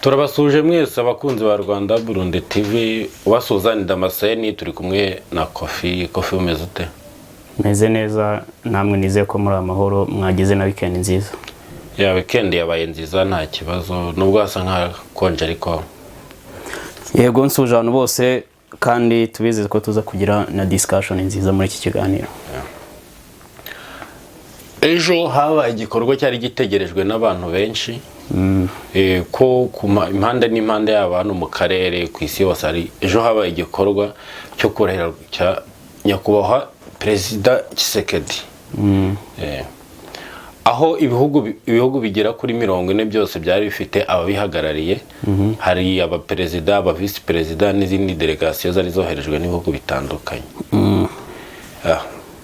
Turabasuhuje mwese abakunzi ba Rwanda Burundi TV. Ubasuhuza ni Damascene, turi kumwe na Kofi. Kofi, umeze ute? Meze neza, namwe nizeye ko muri amahoro, mwagize na weekend nziza. Ya, weekend yabaye nziza, nta kibazo, nubwo hasa nk'ahakonje ariko. Yego, nsuhuje abantu bose kandi tubizeze ko tuza kugira na discussion nziza muri iki kiganiro. Ejo habaye igikorwa cyari gitegerejwe n'abantu benshi, ko ku impande n'impande yaba hano mu karere, ku isi yose, hari ejo habaye igikorwa cyo kurahira cya nyakubahwa Perezida Tshisekedi, aho ibihugu bigera kuri 40 byose byari bifite ababihagarariye. Hari abaperezida, aba visi perezida n'izindi delegasiyo zari zoherejwe n'ibihugu bitandukanye.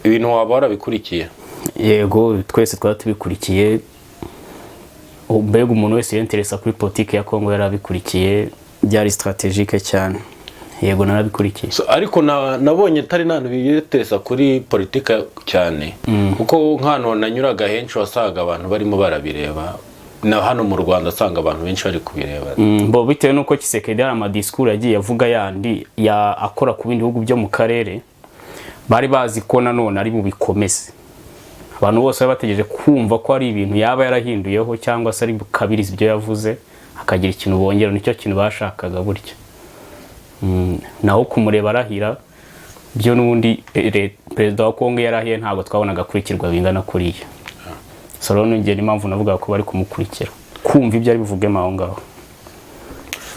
Ibintu waba warabikurikiye? Yego, twese twaba tubikurikiye. Mbega umuntu wese yinteresa kuri politiki ya Kongo yari abikurikiye, byari stratégique cyane. Yego, narabikurikiye. So, ariko nabonye atari nta biyitesa kuri politika cyane, kuko nk'ahantu nanyuraga henshi wasangaga abantu barimo barabireba, na hano mu Rwanda asanga abantu benshi bari kubireba. Bo bitewe n'uko Tshisekedi hari amadisikuru yagiye avuga yandi ya akora ku bindi bihugu byo mu karere, bari bazi ko nanone ari bubikomeze. Abantu bose bari bategereje kumva ko hari ibintu yaba yarahinduyeho cyangwa se ari bukabiriza ibyo yavuze, akagira ikintu bongera. Nicyo kintu bashakaga burya. Naho kumureba arahira byo, n'ubundi perezida wa Kongo yarahiye, ntabwo twabonaga akurikirwa bingana kuriya. So rero nongera impamvu navuga ko bari kumukurikira, kumva ibyo ari buvugemo aho ngaho.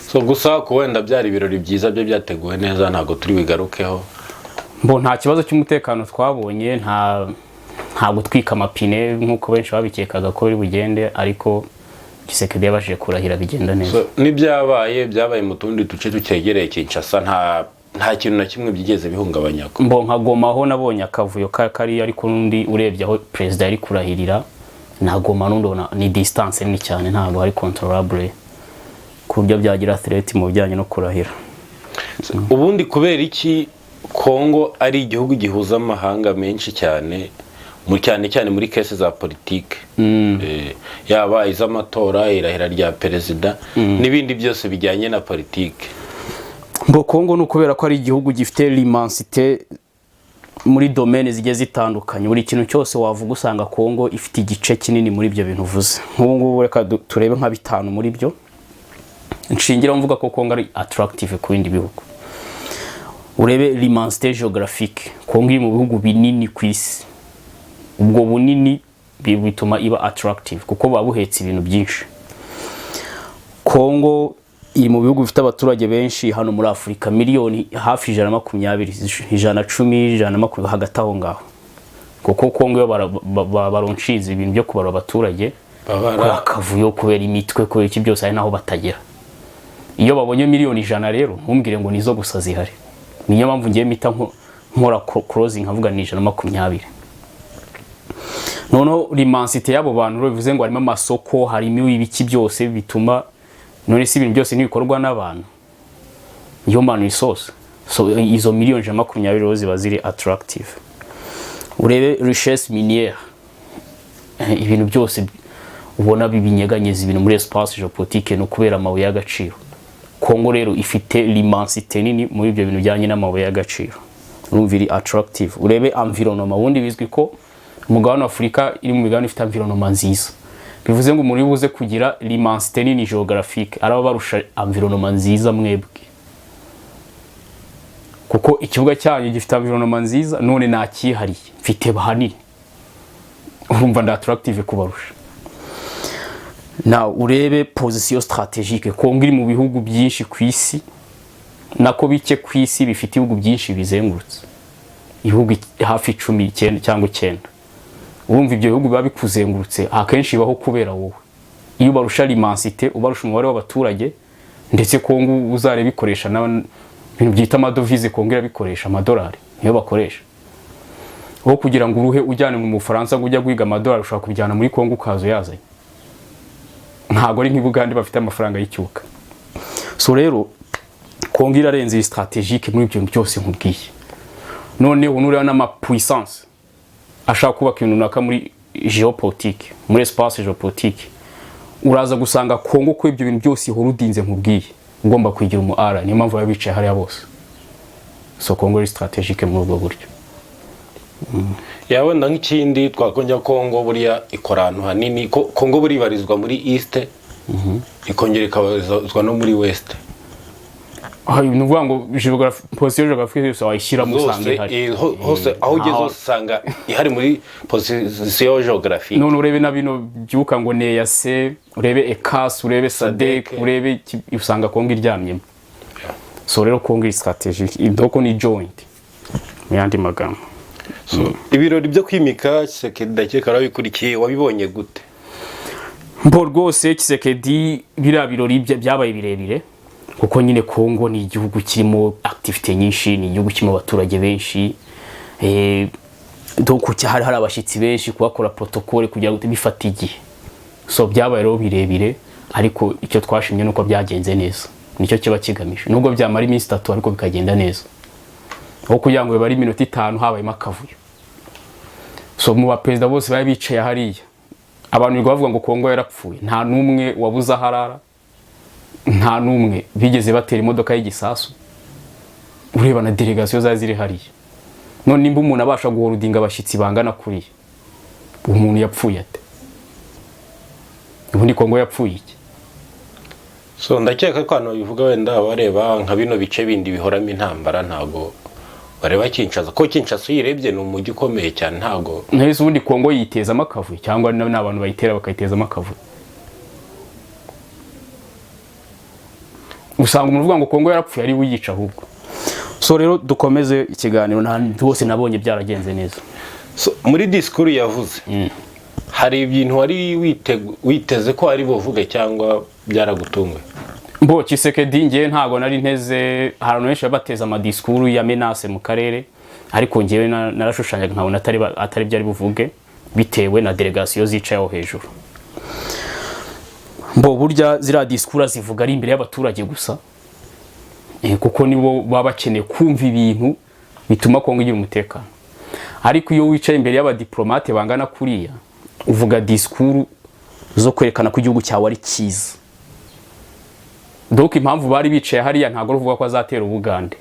So gusa ku wenda byari ibirori byiza byo byateguwe neza, ntabwo turi bigarukeho. Mbo nta kibazo cy'umutekano twabonye, nta gutwika amapine nk'uko benshi babikekaga ko biri bugende, ariko Tshisekedi yabashije kurahira bigenda neza. So, n'ibyabaye byabaye mu tundi duce tucyegereye Kinshasa, nta kintu na kimwe byigeze bihungabanya. Mbo nka Goma ho nabonye akavuyo ka kariya, ariko n'undi urebye aho perezida yari kurahirira na Goma n'undi ubona ni distance nini cyane, ntabwo hari contrôlable ku buryo byagira threat mu bijyanye no kurahira. Ubundi kubera iki Kongo ari igihugu gihuza amahanga menshi cyane, mu cyane cyane muri case za politike, yaba iz'amatora, irahira rya perezida n'ibindi byose bijyanye na politike? Ngo Kongo ni ukubera ko ari igihugu gifite l'immensité muri domaine zigiye zitandukanye. Buri kintu cyose wavuga usanga Kongo ifite igice kinini muri ibyo bintu uvuze. Nk'ubu ngubu reka turebe nka bitanu muri byo nshingira mvuga ko Kongo ari attractive ku bindi bihugu. Urebe l'immensité géographique, Kongo iri mu bihugu binini ku isi. Ubwo bunini bituma iba attractive kuko buba buhetse ibintu byinshi. Kongo iri mu bihugu bifite abaturage benshi hano muri Afurika, miliyoni hafi 120, 110, 120, hagati aho ngaho, kuko Kongo iyo baronshize ibintu byo kubarura abaturage Babara. Kubera akavuyo, kubera imitwe, kubera iki byose, hari n'aho batagera. Iyo babonye miliyoni 100 rero, ntumbwire ngo nizo gusa zihari. Niyo mpamvu ngiye mpita nkora closing nkavuga ni 120. Noneho l'immensité y'abo bantu rero bivuze ngo harimo amasoko, harimo ibiki byose bituma, none si ibintu byose ntibikorwa n'abantu, human resource? So izo miliyoni 120 rero ziba ziri attractive. Urebe richesse minière, ibintu byose ubona bibinyeganyeza ibintu muri espace géopolitique ni ukubera amabuye y'agaciro. Kongo rero ifite l'immensité nini muri ibyo bintu bijyanye n'amabuye y'agaciro, urumva iri attractive. Urebe environnement, ubundi bizwi ko umugabane wa Afurika iri mu migabane ifite environnement nziza. Bivuze ngo umuntu uri buze kugira l'immensité nini géographique araba barusha environnement nziza mwebwe, kuko ikibuga cyanyu gifite environnement nziza, none nakihariye, mfite hanini, urumva ndi attractive kubarusha. Na urebe position stratégique, Kongo iri mu bihugu byinshi ku isi, nako bike ku isi bifite ibihugu byinshi bizengurutse, ibihugu hafi 10, 9 cyangwa 9. Urumva ibyo bihugu biba bikuzengurutse akenshi bibaho kubera wowe. Iyo ubarusha l'immensité, ubarusha umubare w'abaturage, ndetse Kongo uzareba ikoresha ibintu byita amadovize. Kongo irabikoresha, amadolari niyo bakoresha. Aho kugira ngo uruhe ujyane mu Bufaransa ngo ujya guhiga amadolari, ushobora kubijyana muri Kongo ukaza uyazanye. Ntabwo ari nk'i Bugande bafite amafaranga y'icyuka. So rero Kongo irarenze, iyi stratégique muri ibyo byose nkubwiye. Noneho nureba n'ama puissance ashaka kubaka ibintu runaka muri géopolitique, muri espace géopolitique. Uraza gusanga Kongo ko ibyo bintu byose ihora udinze nkubwiye, ugomba kwigira umu ara. Niyo mpamvu baba bicaye hariya bose. So Kongo iri stratégique muri ubwo buryo. Ya, wenda nk'ikindi twakongera, Kongo buriya ikora ahantu hanini. Kongo buriya ibarizwa muri East, ikongera ikabarizwa no muri West. Ah, ni ukuvuga ngo position géographique yose wayishyiramo usanga zose ihari. Hose aho ugeze hose usanga ihari muri position géographique. None urebe na bino byuka ngo ni EAC, urebe ECAS, urebe SADC, SADC. urebe usanga Kongo iryamyemo. So rero Kongo iri stratégique, donc ni joint mu yandi magambo. So, ibirori byo kwimika Tshisekedi, ndakeka warabikurikiye. Wabibonye gute? Mbo rwose Tshisekedi, biriya birori byabaye birebire, kuko nyine Kongo ni igihugu kirimo activité nyinshi, ni igihugu kirimo abaturage benshi, donc hari abashyitsi benshi, kuhakora protocole kugira ngo bifate igihe. So byabaye rero birebire, ariko icyo twashimye nuko byagenze neza. Nicyo kiba kigamije, nubwo byamara iminsi 3 ariko bikagenda neza, aho kugira ngo bibare iminota 5 habayemo akavuyo. So mu baperezida bose bari bicaye hariya, abantu birirwa bavuga ngo Kongo yarapfuye, nta n'umwe wabuze aho arara, nta n'umwe bigeze batera imodoka y'igisasu. Ureba na délégation zari ziri hariya. None nimba umuntu abasha guholdinga abashyitsi bangana kuriya, uwo muntu yapfuye ate? Ubundi Kongo yapfuye iki? So ndakeka ko abantu babivuga wenda bareba nka bino bice bindi bihoramo intambara, ntabwo bareba Kinshasa, ko Kinshasa uyirebye ni umujyi ukomeye cyane, ntabwo Ntese ubundi Kongo yitezamo akavuyo, cyangwa ni abantu bayitera bakayitezamo akavuyo? Usanga umuntu uvuga ngo Kongo yarapfuye ari we uyica ahubwo. So rero dukomeze ikiganiro, nta rwose nabonye byaragenze neza. So, muri disikuru yavuze, hari ibintu wari witeze ko ari buvuge cyangwa byaragutunguye? Mbo Tshisekedi, ngewe ntago nari nteze. Hari abantu benshi bateza amadisikuru ya menace mu karere, ariko ngewe narashushanyaga nkabona atari byo ari buvuge, bitewe na délégation zicaye aho hejuru. Mbo burya ziriya disikuru zivuga ari imbere y'abaturage gusa, kuko nibo baba bakeneye kumva ibintu bituma Kongo igira umutekano. Ariko iyo wicaye imbere y'abadiplomate bangana kuriya, uvuga disikuru zo kwerekana ko igihugu cyawe ari cyiza. Donc impamvu bari bicaye hariya ntabwo ari ukuvuga ko azatera Ubugande,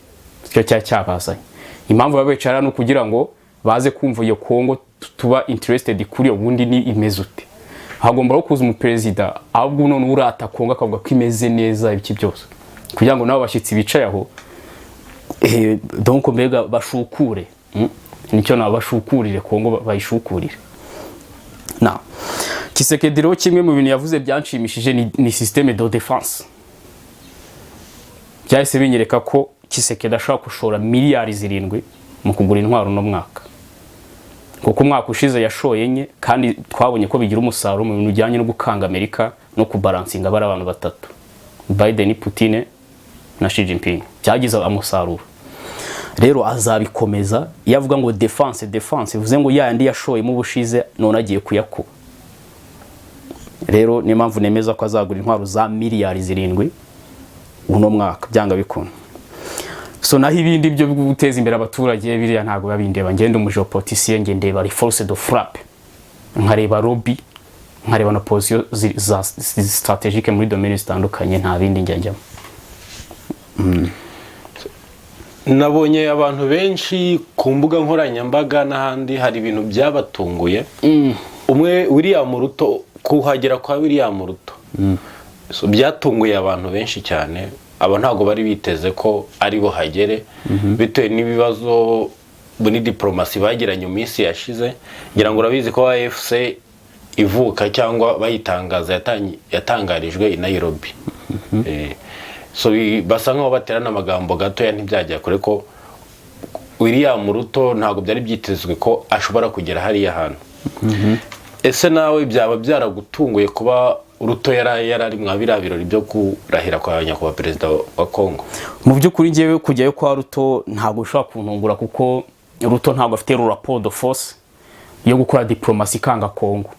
icyo cyari cyabazanye. Impamvu baba bicaye hariya ni ukugira ngo baze kumva iyo Kongo tuba interested kuri yo, ubundi ni imeze ute. Hagomba no kuza umuperezida ahubwo none urata Kongo, akavuga ko imeze neza, ibiki byose, kugira ngo nabo bashyitsi bicaye aho, donc mbega bashukure, Nicyo nabo bashukurire Kongo, bayishukurire. Na Tshisekedi rero, kimwe mu bintu yavuze byanshimishije ni système de défense. Byahise binyereka ko Tshisekedi ashobora gushora miliyari 7 mu kugura intwaro uno mwaka, kuko umwaka ushize yashoye 4, kandi twabonye ko bigira umusaruro mu bintu bijyanye no gukanga Amerika no kubalancinga bari abantu batatu, Biden, Putin na Xi Jinping. Byagize umusaruro. Rero azabikomeza. Iyo avuga ngo défense, défense, bivuze ngo yandi yashoyemo ubushize none agiye kuyakuba. Rero niyo mpamvu nemeza ko azagura intwaro za miliyari 7 uno mwaka, byanga bikunda. So naho ibindi byo guteza imbere abaturage, biriya ntabwo biba bindeba. Ngenda umugéopoliticien, nge ndeba force de frappe, nkareba lobby, nkareba na position za stratégique muri domaine zitandukanye. Nta bindi njya njyamo. Nabonye abantu benshi ku mbuga nkoranyambaga n'ahandi hari ibintu byabatunguye. Umwe, William Ruto, kuhagera kwa William Ruto. So, byatunguye abantu benshi cyane. Aba ntabwo bari biteze ko ari buhagere, bitewe n'ibibazo muri diporomasi bagiranye mu minsi yashize. Ngira ngo urabizi ko AFC ivuka cyangwa bayitangaza yatangarijwe i Nairobi. So basa nkaho baterana amagambo gatoya, ntibyajya kure ko William Ruto ntabwo byari byitezwe ko ashobora kugera hariya hantu. Ese nawe byaba byaragutunguye kuba Ruto yari ari mwa biriya birori byo kurahira kwa nyakubahwa perezida wa Kongo? Mu by'ukuri, ngewe kujyayo kwa Ruto ntabwo bishobora kuntungura, kuko Ruto ntabwo afite rapport de force yo gukora diplomasi ikanga Kongo.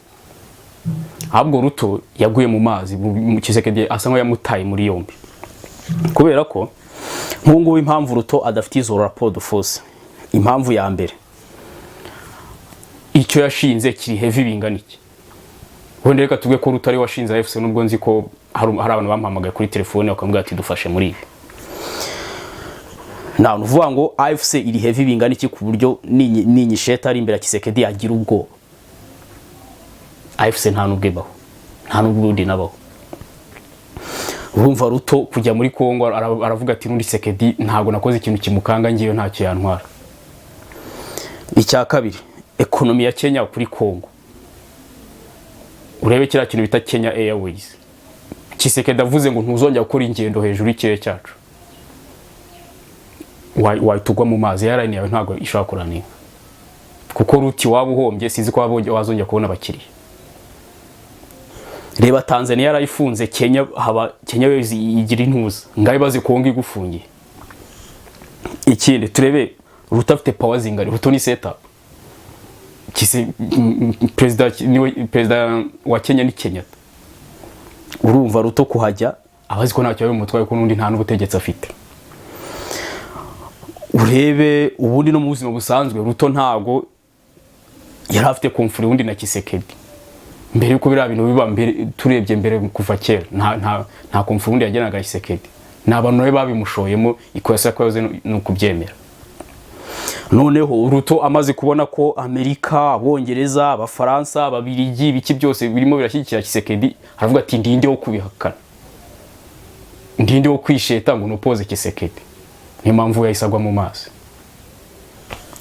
Ahubwo Ruto yaguye mu mazi, mu Tshisekedi asa nkaho yamutaye muri yombi, kubera ko nk'ubu ngubu impamvu Ruto adafite izo rapport de force, impamvu ya mbere, icyo yashinze kiri heavy bingana iki? Wenda reka tuvuge ko Ruto ari we washinze AFC, nubwo nzi ko hari abantu bamuhamagaye kuri telefone bakamubwira ati: "Dufashe muri ibi." Nta uvuga ngo AFC iri heavy bingana iki ku buryo ninyisheta ari imbere ya Tshisekedi yagira ubwoba. AFC nta nubwo ibaho, nta nubwo ubundi nabaho. Urumva Ruto kujya muri Kongo aravuga ati: "N'undi Tshisekedi ntabwo nakoze ikintu kimukanga, ngiyo ntacyo yantwara." Icya kabiri, economy ya Kenya kuri Kongo. Urebe kiriya kintu bita Kenya Airways. Tshisekedi avuze ngo ntuzongera gukora ingendo hejuru y'ikirere cyacu, wahita ugwa mu mazi. Airline yawe ntabwo ishobora kuraninga, kuko route waba uhombye, sinzi ko wazongera kubona abakiriya. Reba Tanzania yarayifunze, Kenya haba Kenya Airways igira intuza ngaho, ibaze Kongo igufungiye. Ikindi turebe, Ruto afite power zingari. Ruto ni setup. Kise perezida niwe perezida wa Kenya ni Kenyatta. Urumva Ruto kuhajya abazi ko ntacyo bimutwaye, ko n'undi nta n'ubutegetsi afite. Urebe ubundi no mu buzima busanzwe, Ruto ntago yari afite conflit ubundi na Tshisekedi mbere yuko biriya bintu biba. Mbere turebye mbere kuva kera, nta conflit ubundi yageraga Tshisekedi. Ni abantu nawe babimushoyemo, ikosa yakoze ni ukubyemera. Noneho Ruto amaze kubona ko Amerika, Abongereza, Abafaransa, Ababiligi, ibiki byose birimo birashyigikira Tshisekedi, aravuga ati: "Ndinde wo kubihakana, ndinde wo kwisheta ngo nupoze Tshisekedi." Niyo mpamvu yahise agwa mu mazi.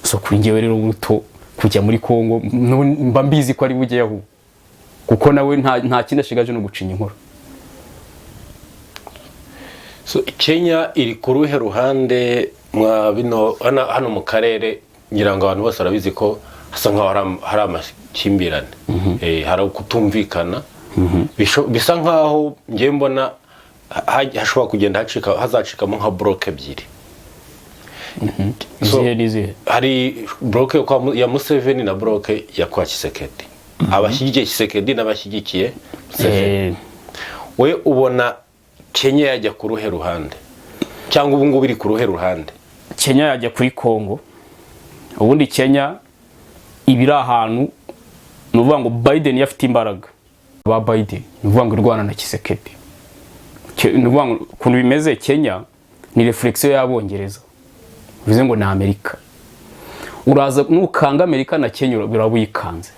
So kuri njyewe rero, Ruto kujya muri Kongo mba mbizi ko ari bujye ahubwo, kuko nawe nta kindi ashigaje no gucinya inkoro. So, Kenya iri ku ruhe ruhande mwa bino hano mu karere? Ngira ngo abantu bose barabizi ko hasa nkaho hari amakimbirane, hari kutumvikana. Bisa nkaho ngiye mbona hashobora kugenda hacika, hazacikamo nka bloc ebyiri. So, Izihe n'izihe? Hari bloc yo ya Museveni na bloc ya kwa Tshisekedi, abashyigikiye Tshisekedi n'abashyigikiye Museveni. We ubona Kenya yajya ku ruhe ruhande, cyangwa ubu ngubu iri ku ruhe ruhande? Kenya yajya kuri Kongo. Ubundi Kenya iba iri ahantu, ni ukuvuga ngo Biden iyo afite imbaraga ba Biden, ni ukuvuga ngo irwana na Tshisekedi. Ni ukuvuga ngo ukuntu bimeze, Kenya ni réflexion y'Abongereza, bivuze ngo ni Amerika. Uraza nukanga Amerika na Kenya uraba uyikanze.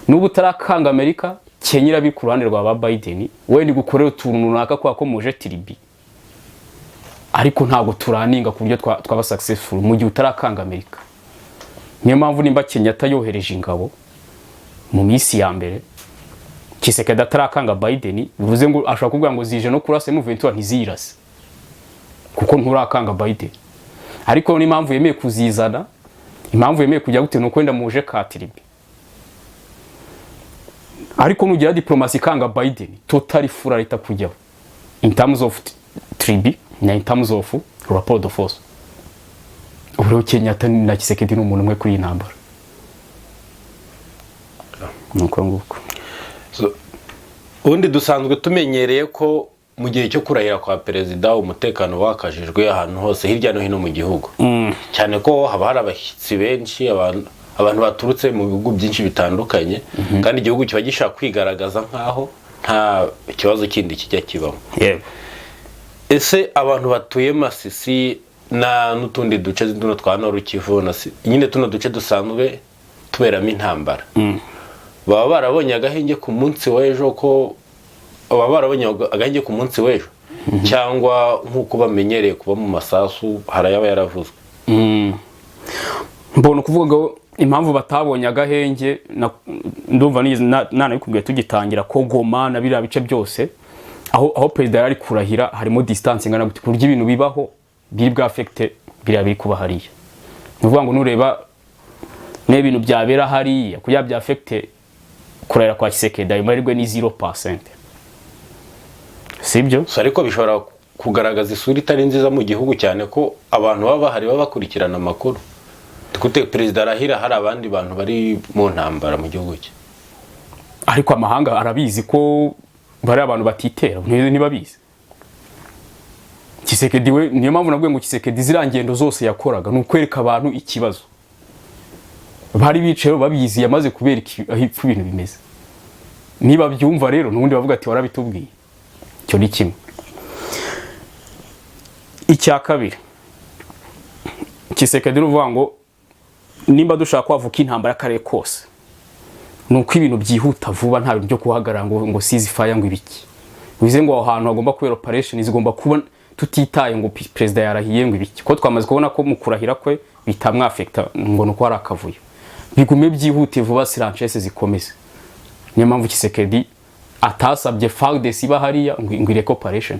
Nuba utarakanga Amerika, Kenya iraba iri ku ruhande rwa ba Biden. Wenda igukorera utuntu runaka kubera ko muje tribu, ariko ntabwo turaninga ku buryo twaba successful mu gihe utarakanga Amerika. Niyo mpamvu nimba Kenyatta yohereje ingabo mu minsi ya mbere, Tshisekedi atarakanga Biden, bivuze ngo ashobora kuvuga ngo zije no kurasa M23, ntizirase kuko nturakanga Biden. Ariko n'impamvu yemeye kuzizana, impamvu yemeye kujya gute, nuko wenda muje ka tribu. Ariko nugira diplomasi ikanga Biden, totally fura leta kujyaho in terms of tribu na in terms of rapport de force. Ubu rero Kenyatta na Tshisekedi ni umuntu umwe kuri iyi ntambara, nuko nguko. So, ubundi dusanzwe tumenyereye ko mu gihe cyo kurahira kwa perezida umutekano wakajijwe ahantu hose hirya no hino mu gihugu, cyane ko haba hari abashyitsi benshi, abantu baturutse mu bihugu byinshi bitandukanye, kandi igihugu kiba gishaka kwigaragaza nk'aho nta kibazo kindi kijya kibamo. Ese abantu batuye Masisi na n'utundi duce tuno twa Nord Kivu na nyine tuno duce dusanzwe tuberamo intambara, baba barabonye agahenge ku munsi w'ejo, ko baba barabonye agahenge ku munsi w'ejo, cyangwa nk'uko bamenyereye kuba mu masasu, hari ayaba yaravuzwe? Mbona ukuvuga ngo impamvu batabonye agahenge, ndumva nanabikubwiye tugitangira, ko Goma na biriya bice byose aho perezida yari ari kurahira harimo distance ingana gute ku buryo ibintu bibaho biri bwa affecte biriya biri kuba hariya? Ni ukuvuga ngo nureba niba ibintu byabera hariya kugira bya affecte kurahira kwa Tshisekedi, ayo mahirwe ni 0%, sibyo? Gusa ariko bishobora kugaragaza isura itari nziza mu gihugu, cyane ko abantu baba bahari baba bakurikirana amakuru. Gute perezida arahira hari abandi bantu bari mu ntambara mu gihugu cye? Ariko amahanga arabizi ko bari abantu batitera, ntibabizi? Tshisekedi we, niyo mpamvu navuye ngo Tshisekedi ziriya ngendo zose yakoraga ni ukwereka abantu ikibazo. Bari bicaye babizi, yamaze kubereka aho ibintu bimeze. Niba byumva rero, n'ubundi bavuga ati warabitubwiye. Icyo ni kimwe. Icya kabiri, Tshisekedi ni uvuga ngo nimba dushaka kwavuka intambara y'akarere kose, ni uko ibintu byihuta vuba, nta bintu byo guhagarara ngo ceasefire, ngo ibiki. Bivuze ngo aho hantu hagomba kubera operation zigomba kuba tutitaye ngo perezida yarahiye, ngo ibiki, ko twamaze kubona ko mu kurahira kwe bitamwafekita, ngo nuko hari akavuyo. Bigume byihute vuba, surenchère zikomeze. Niyo mpamvu Tshisekedi atasabye FARDC iba hariya ngo ireke operation.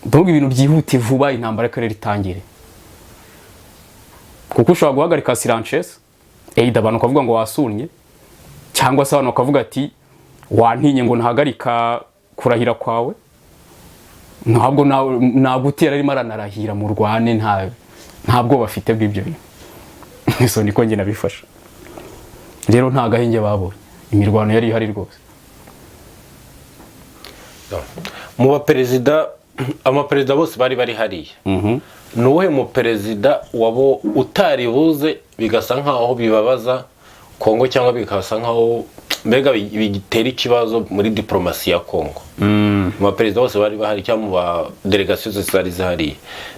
Donc ibintu byihute vuba, intambara y'akarere itangire, kuko ushobora guhagarika surenchère, either abantu bakavuga ngo wasunnye, cyangwa se abantu bakavuga ati wantinye ngo ntahagarika kurahira kwawe, ntabwo nagutera arimo aranarahira mu rwane, ntabwo bafite bw'ibyo bintu. So niko njye nabifasha. Rero nta gahenge babonye, imirwano yari ihari rwose. Mu baperezida, amaperezida bose bari hariya, ni uwuhe muperezida wabo utari buze bigasa nkaho bibabaza Kongo, cyangwa bigasa nkaho mbega bitera ikibazo muri diporomasi ya Kongo? Mu baperezida bose bari bahari cyangwa mu ba delegasiyo zose zari zihariye,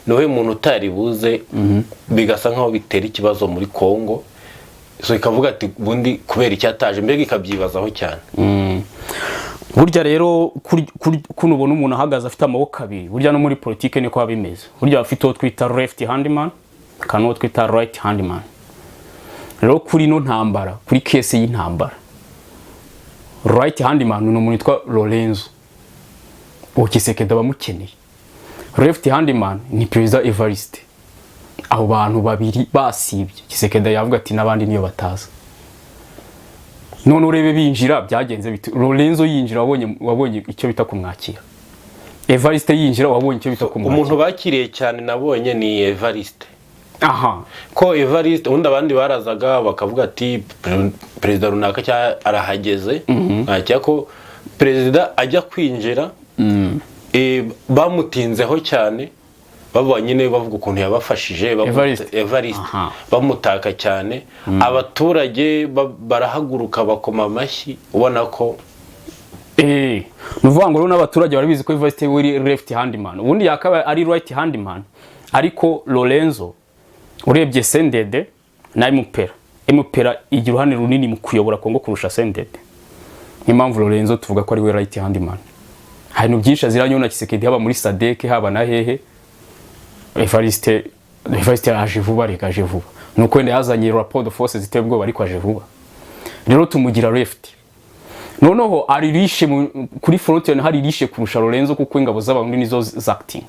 ni uwuhe muntu utari buze bigasa nkaho bitera ikibazo muri Kongo, so ikavuga ati ubundi kubera icyataje, mbega ikabyibazaho cyane? Burya rero kuno ubona umuntu ahagaze afite amaboko abiri, burya no muri politike niko biba bimeze. Burya bafite uwo twita left hand man, hakaba n'uwo twita right hand man. Rero kuri ino ntambara, kuri case y'intambara, right hand man ni umuntu witwa Lorenzo, uwo Tshisekedi aba amukeneye. Left hand man ni Perezida Evariste. Abo bantu babiri basibye, Tshisekedi yavuga ati n'abandi niyo bataza. None urebe binjira byagenze bite? Lorenzo yinjira, wabonye icyo bita kumwakira. Evariste yinjira, wabonye icyo bita kumwakira. Umuntu bakiriye cyane nabonye ni Evariste. Ko Evariste, ubundi abandi barazaga bakavuga ati perezida runaka cyangwa arahageze, nta ko perezida ajya kwinjira, bamutinzeho cyane, bavuga nyine, bavuga ukuntu yabafashije. Evariste. Evariste. Bamutaka cyane, abaturage barahaguruka bakoma amashyi, ubona ko Ni ukuvuga ngo rero n'abaturage barabizi ko Evariste we ari left hand man, ubundi yakaba ari right hand man. Ariko Lorenzo, urebye CNDD na MPLA, MPLA igira uruhare runini mu kuyobora Kongo kurusha CNDD. Niyo mpamvu Lorenzo tuvuga ko ari we right hand man. Hari ibintu byinshi aziranye na Tshisekedi, haba muri SADC, haba na hehe. Evariste aje vuba, reka aje vuba. Nuko wenda yazanye rapport de force ziteye ubwoba, ariko aje vuba. Rero tumugira left. Noneho ari riche kuri front line, hari riche kurusha Lorenzo, kuko ingabo z'Abarundi nizo zacting.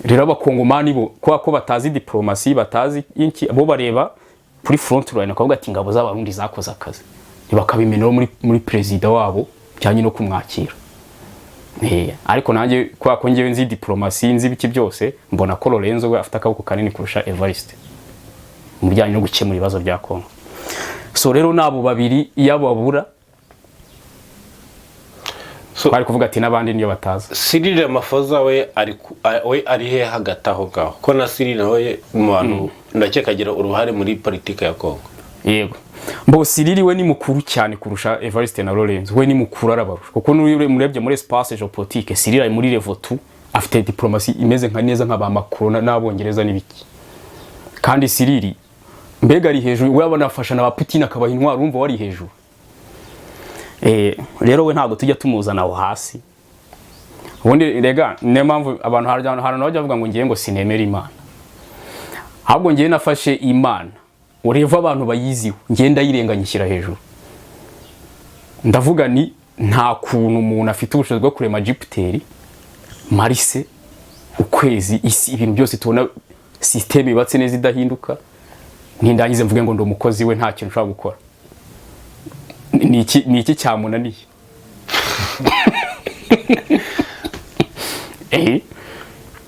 Rero Abakongomani bo, kubera ko batazi diplomasi, batazi iki, bo bareba kuri front line bakavuga ati ingabo z'Abarundi zakoze akazi, ntibakabimenera muri perezida wabo bijyanye no kumwakira. Ariko nanjye, kubera ko njyewe nzi diplomasi, nzi ibiki byose, mbona ko Lorenzo we afite akaboko kanini kurusha Evariste mu bijyanye no gukemura ibibazo bya Kongo. So rero n'abo babiri iyo babura, bari kuvuga ati n'abandi niyo bataza. Cyril Ramaphosa we ari we ari he hagati aho ngaho, ko na Cyril nawe mu bantu ndakeka agira uruhare muri politiki ya Kongo? Yego, mbo Cyril we ni mukuru cyane kurusha Evariste na Lorenzo. We ni mukuru, arabarusha, kuko n'uyu murebye muri espace géopolitique, Cyril ari muri level 2, afite diplomasi imeze nka neza nka ba Macron n'Abongereza n'ibiki. Kandi Cyril mbega ari hejuru, we abona afasha na ba Putin, akabaha intwaro, urumva wari hejuru. Rero we ntabwo tujya tumuzana aho hasi. Ubundi rega niyo mpamvu abantu hari ahantu bajya bavuga ngo ngiye ngo sinemera Imana, ahubwo ngiye nafashe Imana ureva abantu bayiziho, ngiye ndayirenganya, ishyira hejuru. Ndavuga ni nta kuntu umuntu afite ubushobozi bwo kurema Jupiter, Mars, ukwezi, isi, ibintu byose tubona, système yubatse neza idahinduka, nindangize mvuge ngo ndi umukozi we, nta kintu ushobora gukora. Ni iki cyamunaniye?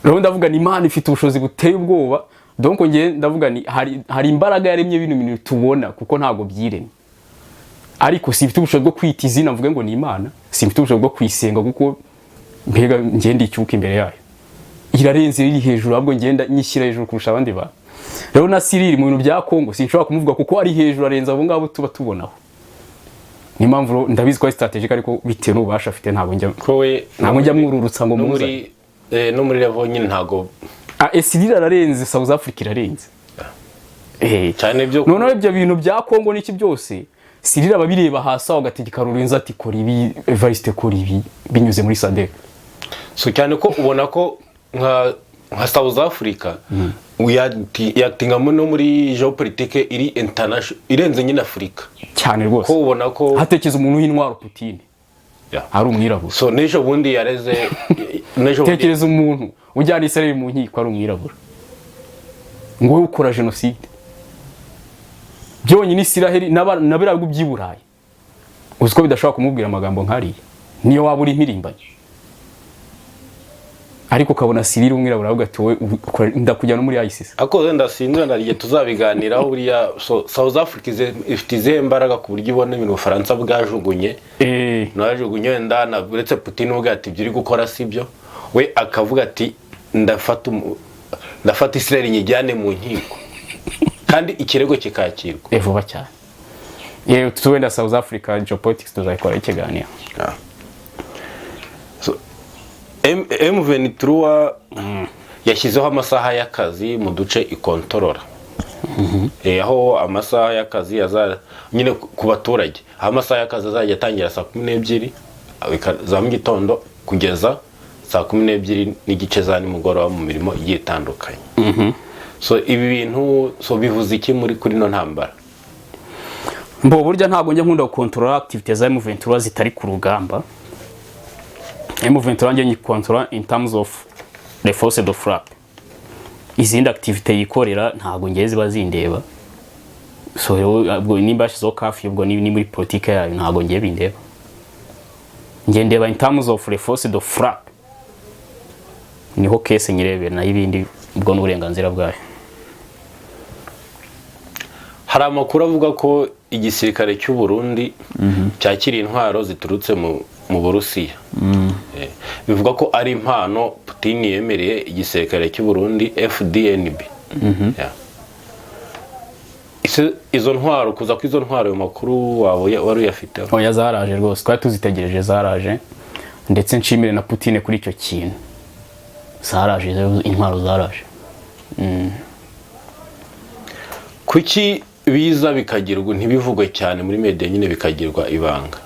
Rero ndavuga ni Imana ifite ubushobozi buteye ubwoba. Donc ngiye ndavuga ni hari imbaraga yaremye bino bintu tubona, kuko ntabwo byiremye. Ariko simfite ubushobozi bwo kwita izina mvuge ngo ni Imana, simfite ubushobozi bwo kuyisenga, kuko mbega ngenda icyuka imbere yayo, irarenze, iri hejuru, ahubwo ngenda nyishyira hejuru kurusha abandi bantu. Rero na Cyril mu bintu bya Congo sinshobora kumuvuga kuko ari hejuru, arenze abo ngabo tuba tubonaho. Niyo mpamvu rero ndabizi ko ari strategic, ariko bitewe n'ububasha afite ntabwo njya Ko we ntabwo njya mwururutsa ngo no muzane. muri no muri level nyine ntabwo. Ah, Cyril ararenze, South Africa irarenze. Cyane byo. Noneho ibyo bintu bya Congo n'iki byose, Cyril aba abireba hasi aho, agategeka Lorenzo ati: "Kora ibi, Evariste, kora ibi," binyuze muri SADC. So cyane ko ubona ko nka South Africa yatingamo no muri géopolitique iri international, irenze nyine Afurika. Cyane rwose. Ko ubona ko Hatekereza umuntu w'intwaro Putin ari umwirabura. So n'ejo bundi yareze, n'ejo bundi. Tekereza umuntu ujyana Israel mu nkiko ari umwirabura, ngo wowe ukora jenoside. Byonyine Israel na biriya bihugu by'i Burayi, uzi ko bidashobora kumubwira amagambo nk'ariya, niyo waba uri impirimbanyi. Ariko ukabona Cyril umwirabura avuga ati: "Wowe ndakujyana muri ICC." Ariko wenda sinzi, wenda igihe tuzabiganiraho buriya. So South Africa ifite izihe mbaraga ku buryo ibona ibintu Ubufaransa bwajugunye, najugunye wenda na uretse Putin ubwe ati: "Ibyo uri gukora si byo," we akavuga ati: "Ndafata Israel nyijyane mu nkiko," kandi ikirego kikakirwa? Vuba cyane. Yewe, wenda South Africa geopolitics tuzayikora ikiganiro. So, M23 yashyizeho amasaha y'akazi mu duce ikontorora. Aho amasaha y'akazi aza nyine ku baturage, aho amasaha y'akazi azajya atangira saa 12 za mu gitondo kugeza saa 12:30 za nimugoroba mu mirimo igiye itandukanye. So ibi bintu, so bivuze iki muri kuri no ntambara? Mbo burya ntabwo njya nkunda gukontorora activité za M23 zitari ku rugamba. M23 njye nyikontorora in terms of the force de frappe. Izindi activité yikorera ntabwo ngiye ziba zindeba. So rero ubwo nimba yashyizeho curfew, ubwo ni muri politike yayo, ntabwo ngiye bindeba. Njye ndeba in terms of the force de frappe, niho case nyirebera, nayo ibindi ubwo ni uburenganzira bwayo. Hari amakuru avuga ko igisirikare cy'u Burundi cyakiriye intwaro ziturutse mu Burusiya. Bivuga ko ari impano Putin yemereye igisirikare cy'u Burundi FDNB. Yeah. Izo ntwaro, kuza kw'izo ntwaro, ayo makuru waba wari uyafiteho? Oya, zaraje rwose, twari tuzitegereje, zaraje. Ndetse nshimire na Putin kuri icyo kintu. Zaraje rero, intwaro zaraje. Kuki biza bikagirwa ntibivugwe cyane muri media, nyine bikagirwa ibanga?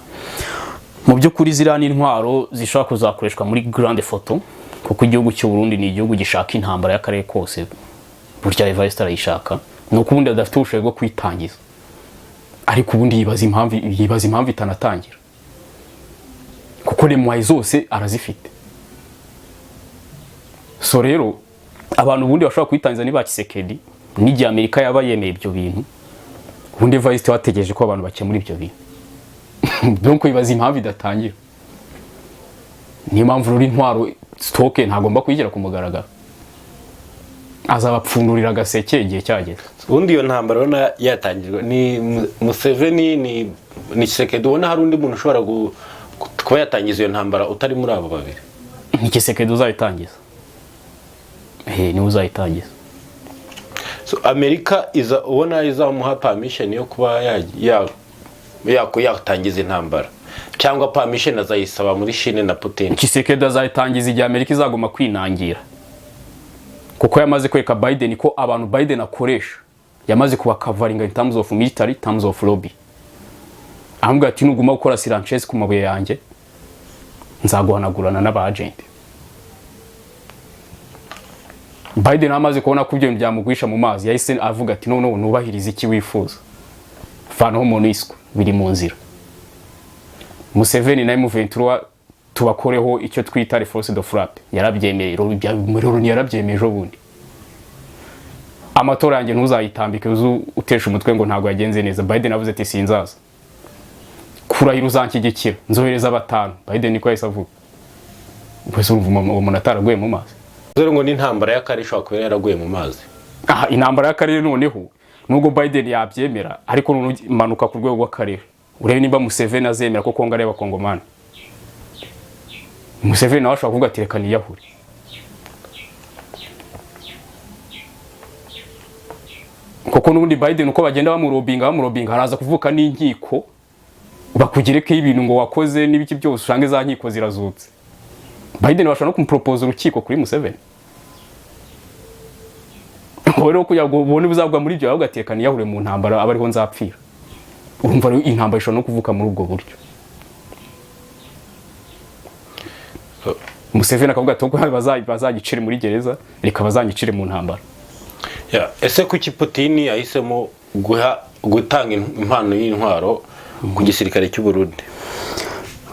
Mu by'ukuri ziriya ni intwaro zishobora kuzakoreshwa muri grande photo, kuko igihugu cy'u Burundi ni igihugu gishaka intambara y'akarere kose. Burya Evariste arayishaka, ni uko ubundi adafite ubushobozi bwo kuyitangiza, ariko ubundi yibaza impamvu itanatangira, kuko les moyens zose arazifite. So rero abantu ubundi bashobora kuyitangiza ni ba Tshisekedi, n'igihe Amerika yaba yemeye ibyo bintu. Ubundi Evariste wategereje ko abantu bakemura ibyo bintu. Donc yibaza impamvu idatangira. Niyo mpamvu rero intwaro stock ntagomba kuyishyira ku mugaragaro, azabapfundurira agaseke igihe cyageze. Ubundi iyo ntambara urabona yatangijwe ni Museveni, ni Tshisekedi? Ubona hari undi muntu ushobora kuba yatangiza iyo ntambara utari muri abo babiri? Ni Tshisekedi uzayitangiza, niwe uzayitangiza. So, Amerika iza ubona izamuha permission yo kuba yatangiza intambara, cyangwa permission azayisaba muri Chine na Putin? Tshisekedi azayitangiza igihe Amerika izaguma kwinangira, kuko yamaze kwereka Biden ko abantu Biden akoresha yamaze kubakavaringa in terms of military, terms of lobby. Aramubwira ati: "Nuguma gukora surenchère ku mabuye yanjye, nzaguhanagurana n'aba agent." Biden amaze kubona ko ibyo bintu byamugwisha mu mazi, yahise avuga ati: "None nubahirize iki wifuza, vanaho MONUSCO, biri mu nzira. Museveni na M23 tubakoreho icyo twita les forces de frappe." Yarabyemeye muri Loni, yarabyemeye ejo bundi. "Amatora yanjye ntuzayitambike uzu utesha umutwe ngo ntabwo yagenze neza." Biden avuze ati: "Sinzaza kurahira, uzanshyigikira nzohereza batanu." Biden niko yahise avuga. Ubwo urumva uwo muntu ataraguye mu mazi? Dore ngo n'intambara y'akarere ishobora kuba yaraguye mu mazi. Aha intambara y'akarere noneho, nubwo Biden yabyemera, ariko noneho imanuka ku rwego rw'akarere, urebe nimba Museveni azemera ko Kongo ari abakongomani. Museveni nawe ashobora kuvuga ati: "Reka niyahure." Kuko n'ubundi Biden, uko bagenda bamurobinga, bamurobinga, haraza kuvuka n'inkiko bakugerekeho ibintu ngo wakoze n'ibiki byose, usanga za nkiko zirazutse. Biden bashobora no kumuporopoza urukiko kuri Museveni. Wowe rero, kugira ngo ubone uzagwa muri ibyo, ahubwo ati: "Reka niyahure mu ntambara, abe ariho nzapfira." Urumva rero intambara ishobora no kuvuka muri ubwo buryo. Museveni akavuga ati: "Ubwo bazagicire muri gereza, reka bazanyicire mu ntambara." Ya, ese kuki Putin yahisemo gutanga impano y'intwaro ku gisirikare cy'u Burundi?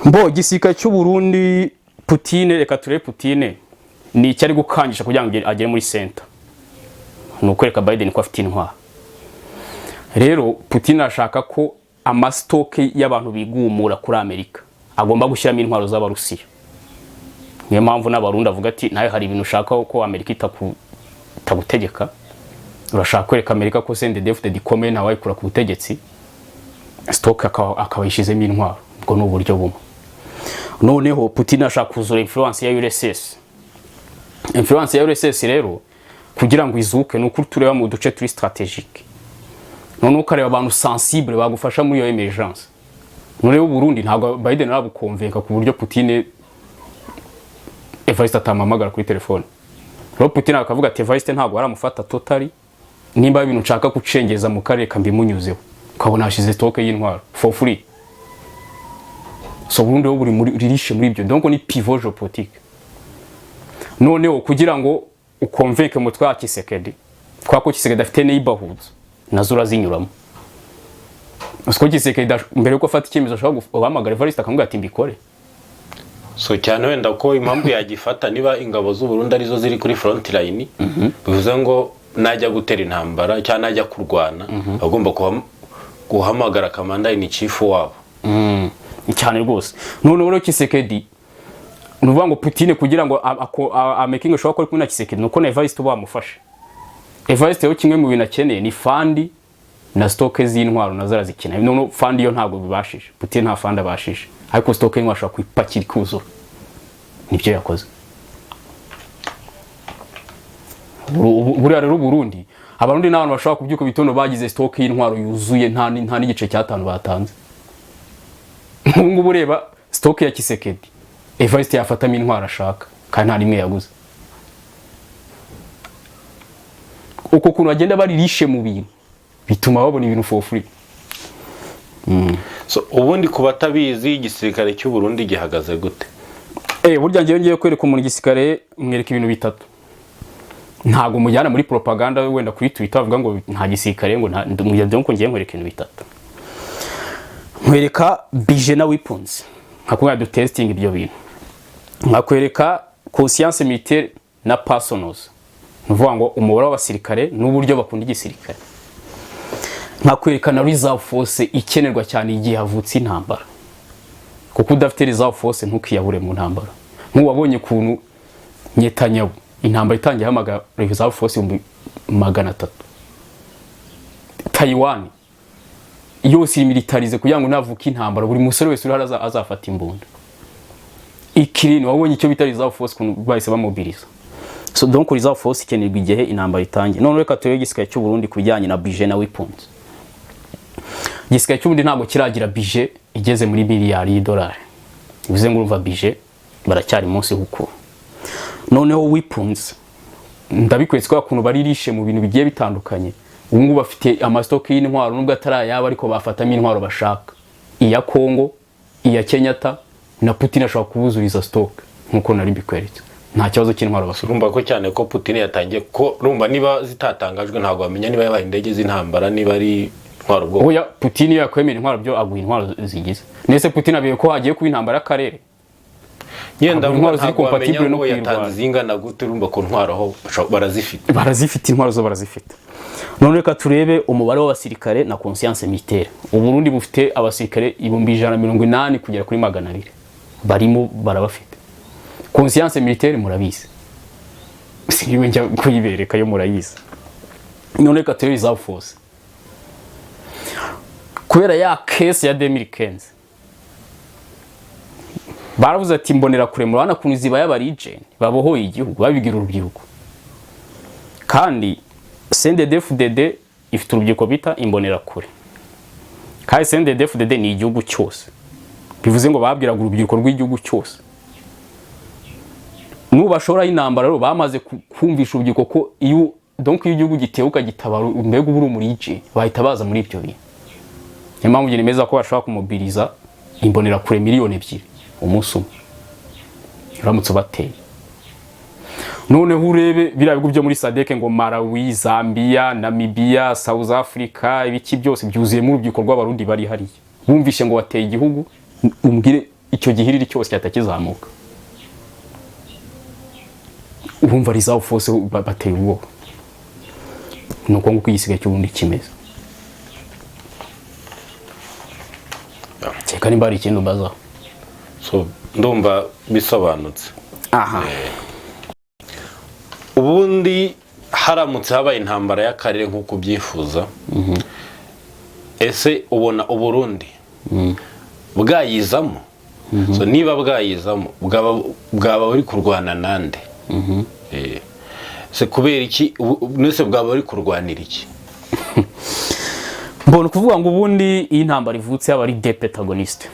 Mbo igisirikare cy'u Burundi, Putine, reka turebe Putine ni icyo ari gukangisha kugira ngo agere muri center, ni ukwereka Biden ko afite intwaro. Rero Putin arashaka ko ama stock y'abantu bigumura kuri Amerika agomba gushyiramo intwaro z'Abarusiya. Niyo mpamvu n'Abarundi avuga ati: "Nawe hari ibintu ushaka ko Amerika itagutegeka, urashaka kwereka Amerika ko CNDD-FDD ikomeye, ntawayikura ku butegetsi." Stock akaba yishyizemo intwaro. Ubwo ni uburyo bumwe. Noneho Putin ashaka kuzura influence ya URSS. Influence ya URSS rero kugira ngo izuke, ni uko tureba mu duce turi stratégique, noneho ukareba abantu sensible bagufasha muri iyo emergence. Noneho Burundi ntabwo Biden arabukonvenka ku buryo Putin, Evariste atamuhamagara kuri telefone. Rero Putin akavuga ati: "Evariste ntabwo aramufata totally, nimba ibintu nshaka gucengeza mu karere kambimunyuzeho." Ukabona hashize stock y'intwaro for free. So Burundi buri muri ririshe muri ibyo, donc ni pivot géopolitique. Noneho kugira ngo ukonvenke umutwe wa Tshisekedi, kwa ko Tshisekedi afite neighborhoods, nazo urazinyuramo. Usiko Tshisekedi mbere yuko afata icyemezo ashobora guhamagara Evariste akamubwira ati: "Mbikore." So cyane wenda ko impamvu yagifata, niba ingabo z'u Burundi arizo ziri kuri front line, bivuze ngo najya gutera intambara cyangwa najya kurwana, agomba guhamagara commander in chief wabo. Cyane rwose. Noneho rero Tshisekedi, ni ukuvuga ngo Putin kugira ngo amakinge sure ko ari kumwe na Tshisekedi, nuko na Evariste uba wamufashe. Evariste rero, kimwe mu bintu akeneye ni fund na stock z'intwaro, nazo arazikeneye. Noneho fund yo ntabwo bibashije, Putin nta fund abashije, ariko stock y'intwaro ashobora kuyipakira ikuzura. Nibyo yakoze. Buriya rero Burundi, Abarundi n'abantu bashobora kubyuka mu gitondo bagize stock y'intwaro yuzuye, nta n'igice cy'atanu batanze. Nk'ubu ngubu ureba stock ya Tshisekedi, Evariste yafatamo intwaro ashaka kandi nta rimwe yaguze. Uko kuntu bagenda baririshe mu bintu bituma babona ibintu for free. So ubundi ku batabizi, igisirikare cy'u Burundi gihagaze gute? Burya ngewe ngiye kwereka umuntu igisirikare, mwereka ibintu bitatu. Ntabwo mujyana muri propaganda wenda kuri Twitter bavuga ngo nta gisirikare, ngo nta donc. Ngiye nkwereka ibintu bitatu: nkwereka budget na weapons, nkakubwira du testing ibyo bintu, nkakwereka conscience militaire na personnels, ni ukuvuga ngo umubare w'abasirikare n'uburyo bakunda igisirikare, nkakwereka na reserve force ikenerwa cyane igihe havutse intambara, kuko udafite reserve force ntukiyahure mu ntambara. Nk'ubu wabonye ukuntu Netanyahu intambara itangiye hamagara reserve force 300,000. Taiwan yose iri militarisé kugira ngo navuka intambara buri musore wese uri hano azafata imbunda. Ukraine wabonye icyo bita reserve force, ukuntu bahise bamobiliza. So donc reserve force ikenerwa igihe intambara itangiye. None reka turebe igisirikare cy'u Burundi ku bijyanye na budget na weapons. Igisirikare cy'u Burundi ntabwo kiragira budget igeze muri miliyari y'idolari, bivuze ngo urumva budget baracyari munsi huko. Noneho weapons, ndabikweretse ko ukuntu baririshe mu bintu bigiye bitandukanye. Ubu ngubu bafite ama stock y'intwaro, nubwo atari ayabo, ariko bafatamo intwaro bashaka, iya Kongo, iya Kenyatta na Putin ashobora kubuzuriza stock. Nkuko nari mbikweretse, nta kibazo cy'intwaro bafite. Urumva ko cyane ko Putin yatangiye ko urumva niba zitatangajwe, ntabwo wamenya niba yabaye indege z'intambara, niba ari intwaro ubwoko. Oya, Putin iyo yakwemera intwaro byo aguha intwaro zigize nese. Putin abiye ko hagiye kuba intambara y'akarere. Ngenda Ntabwo intwaro ziri ntabwo wamenya compatible no ngo yatanze kuyirwanya. zingana gute. Urumva ku ntwaro aho barazifite. Barazifite, intwaro zo barazifite. None reka turebe umubare w'abasirikare na conscience militaire. Uburundi bufite abasirikare 180,000 kugera kuri 200, barimo barabafite. Conscience militaire murabizi, siniwe njya kuyibereka, yo murayizi. None reka turebe reserve force. Kubera ya case ya 2015, baravuze ati: "Mbonera kure, murabona ukuntu zibaye abarijeni babohoye igihugu, babigira urubyiruko." Kandi CNDD-FDD Ifite urubyiruko bita Imbonerakure, kandi CNDD-FDD ni igihugu cyose. Bivuze ngo babwiraga urubyiruko rw'igihugu cyose. Nubashoraho intambara rero, bamaze kumvisha urubyiruko ko iyo, donc, iyo igihugu gitewe ukagitabara, mbega uba uri umurije, bahita baza muri ibyo bintu. Niyo mpamvu njye nemeza ko bashobora kumobiliza Imbonerakure 2 miliyoni umunsi umwe uramutse ubateye. Noneho urebe biriya bihugu byo muri SADC, ngo Malawi, Zambia, Namibia, South Africa, ibiki byose byuzuyemo urubyiruko rw'Abarundi bari hariya. Bumvishe ngo wateye igihugu, umbwire icyo gihiriri cyose cyahita kizamuka. Urumva reserve force bateye ubwoba. Ni uko nguko igisigaye cy'ubundi kimeze. Kereka nimba hari ikindi umbazaho. So, ndumva bisobanutse. Aha. Ubundi haramutse habaye intambara y'akarere nk'uko ubyifuza, ese ubona Uburundi bwayizamo? So, niba bwayizamo, bwaba buri kurwana nande? Se kubera iki? Mwese bwaba buri kurwanira iki? Mbona ukuvuga ngo ubundi iyo intambara ivutse yaba ari deux protagonistes,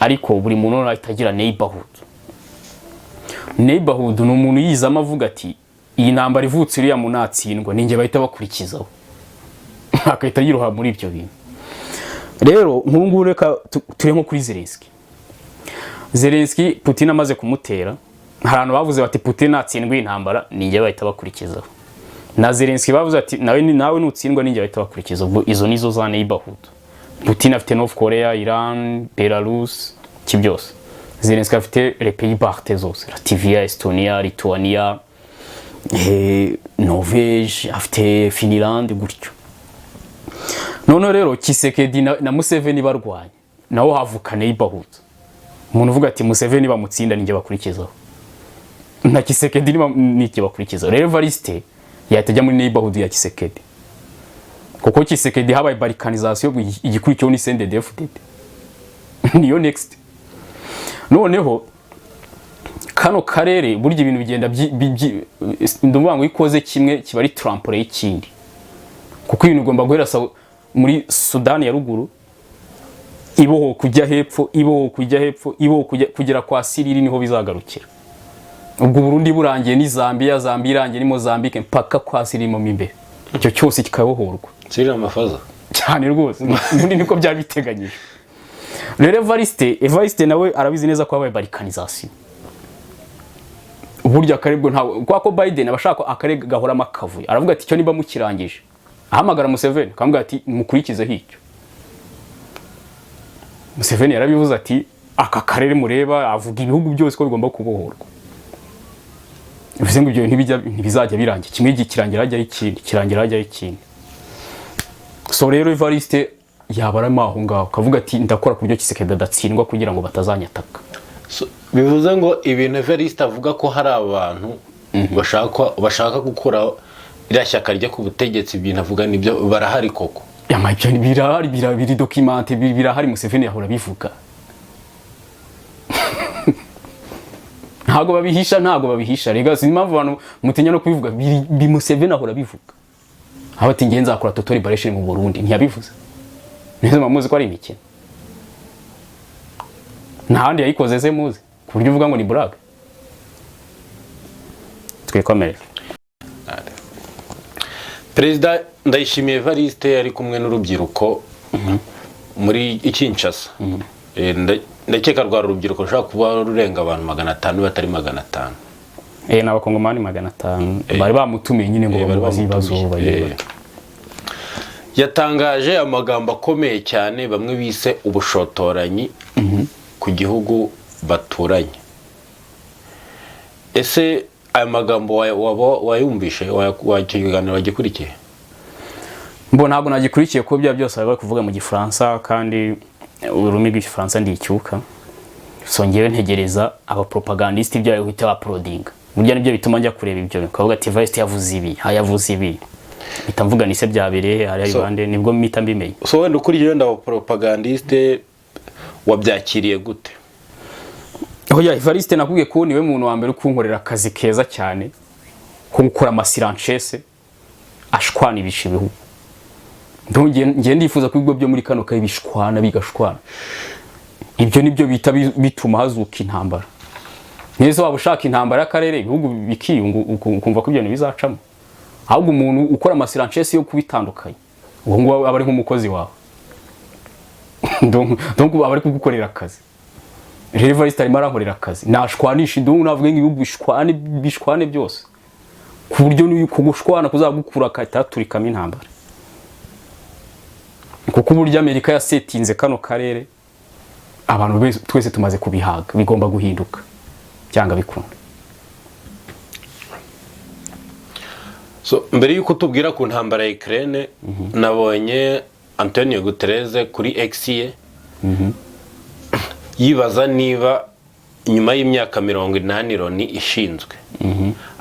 ariko buri muntu noneho ahita agira neighborhood. Neighborhood ni umuntu yizamo avuga ati: "Iyi ntambara ivutse, uriya muntu natsindwa ninjye bahita bakurikizaho", agahita yiroha muri ibyo bintu. Rero nk'ubu ngubu reka ture nko kuri Zelensky. Zelensky, Putin amaze kumutera, hari abantu bavuze bati: "Putin natsindwa iyi ntambara ninjye bahita bakurikizaho." Na Zelensky bavuze ati: "Nawe nawe nutsindwa ninjye bahita bakurikiza." Ubwo izo nizo za neighborhood. Putin afite North Korea, Iran, Belarus, iki byose. Zelensky afite les pays baltes zose, Latvia, Estonia, Lithuania, Norvège, afite Finland, gutyo. Noneho rero Tshisekedi na Museveni barwanye, naho havuka neighborhood. Umuntu uvuga ati: "Museveni bamutsinda ninjye bakurikizaho, na Tshisekedi ninjye bakurikizaho." Rero Evariste yahita ajya muri neighborhood ya Tshisekedi, kuko Tshisekedi habaye balkanisation, igikurikiyeho ni CNDD-FDD, niyo next. Noneho kano karere, burya ibintu bigenda ndavuga ngo iyo ikoze kimwe kiba ari trampoline y'ikindi, kuko ibintu ugomba guhera muri Sudani ya ruguru, iboho kujya hepfo, iboho kujya hepfo, iboho kugera kwa Siriri, niho bizagarukira. Ubwo Burundi burangiye ni Zambia, Zambia irangiye ni Mozambique, mpaka kwa Siriri mo imbere, icyo cyose kikabohorwa. Cyril Ramaphosa. Cyane rwose, ubundi niko byari biteganyijwe. Rero Evariste nawe arabizi neza ko habaye balkanisation. Burya akarere bwo ntabwo, kubera ko Biden aba ashaka akarere gahoramo akavuyo, aravuga ati: "Icyo niba mukirangije", ahamagara Museveni akamubwira ati: "Mukurikizeho icyo." Museveni yarabivuze ati: "Aka karere mureba", avuga ibihugu byose ko bigomba kubohorwa. Bivuze ngo ibyo ntibizajya birangira kimwe, kirangira hajyaho ikindi, kirangira hajyaho ikindi. So rero Evariste yaba arimo aho ngaho akavuga ati: "Ndakora ku buryo Tshisekedi adatsindwa kugira ngo batazanyataka." So, bivuze ngo ibintu Evariste avuga ko hari abantu bashaka gukura iriya shyaka ryo ku butegetsi, ibintu avuga nibyo, barahari koko? Yama, ibyo birahari, biri documenté, birahari. Museveni yahora abivuga, ntabwo babihisha, ntabwo babihisha. Rega sinzi impamvu abantu mutinya no kubivuga. Museveni ahora abivuga aho ati: "Ngenzi nzakora total liberation mu Burundi." Ntiyabivuze neza? Muzi ko ari imikino, nta handi yayikoze se muzi ku buryo uvuga ngo ni blague? Twikomereze. Perezida Ndayishimiye Evariste yari kumwe n'urubyiruko muri Kinshasa. Ndakeka rwa rubyiruko rushobora kuba rurenga abantu 500, batari 500. Ni Abakongomani 500 bari bamutumiye nyine ngo Bari bamubaze ibibazo bamutumiye. bagiye. Yatangaje amagambo akomeye cyane bamwe bise ubushotoranyi ku gihugu baturanye. Ese aya magambo waba wayumvishe? Icyo kiganiro wagikurikiye? Mbo ntabwo nagikurikiye, kuko bya byose bari bari kuvuga mu Gifaransa, kandi ururimi rw'Igifaransa ndi icyuka. So ngewe ntegereza abapropagandiste ibyo bahita bauploadinga. Burya nibyo bituma njya kureba ibyo, bakavuga ati: "Evariste yavuze ibi, ha yavuze ibi", mpita mvuga ni se byabereye he, hari bande, nibwo mpita mbimenya. So wenda ukurikije wenda propagandiste, wabyakiriye gute? Oya, Evariste nakubwiye ko niwe muntu wa mbere uri kunkorera akazi keza cyane ko gukora amasurenchères ashwana ibisha ibihugu. Ngiye ndifuza ko ibigo byo muri kano karere bishwana, bigashwana. Ibyo nibyo bita bituma hazuka intambara. Neza waba ushaka intambara y'akarere, ibihugu bikiyunga, ukumva ko ibyo bintu bizacamo. Ahubwo umuntu ukora ama surenchères yo kubitandukanya, uwo nguwo aba ari nk'umukozi wawe. Donc aba ari kugukorera akazi. Rero Evariste arimo arankorera akazi, nashwanisha indungu, navuga ngo ibihugu bishwane, bishwane byose, ku buryo kugushwana kuzagukura agahita haturikamo intambara, kuko uburyo Amerika yasetinze kano karere, abantu twese tumaze kubihaga. Bigomba guhinduka cyangwa bikunda. So, mbere y'uko tubwira ku ntambara ya Ukraine, nabonye Antonio Guterres kuri X ye yibaza niba nyuma y'imyaka 80 Loni ishinzwe,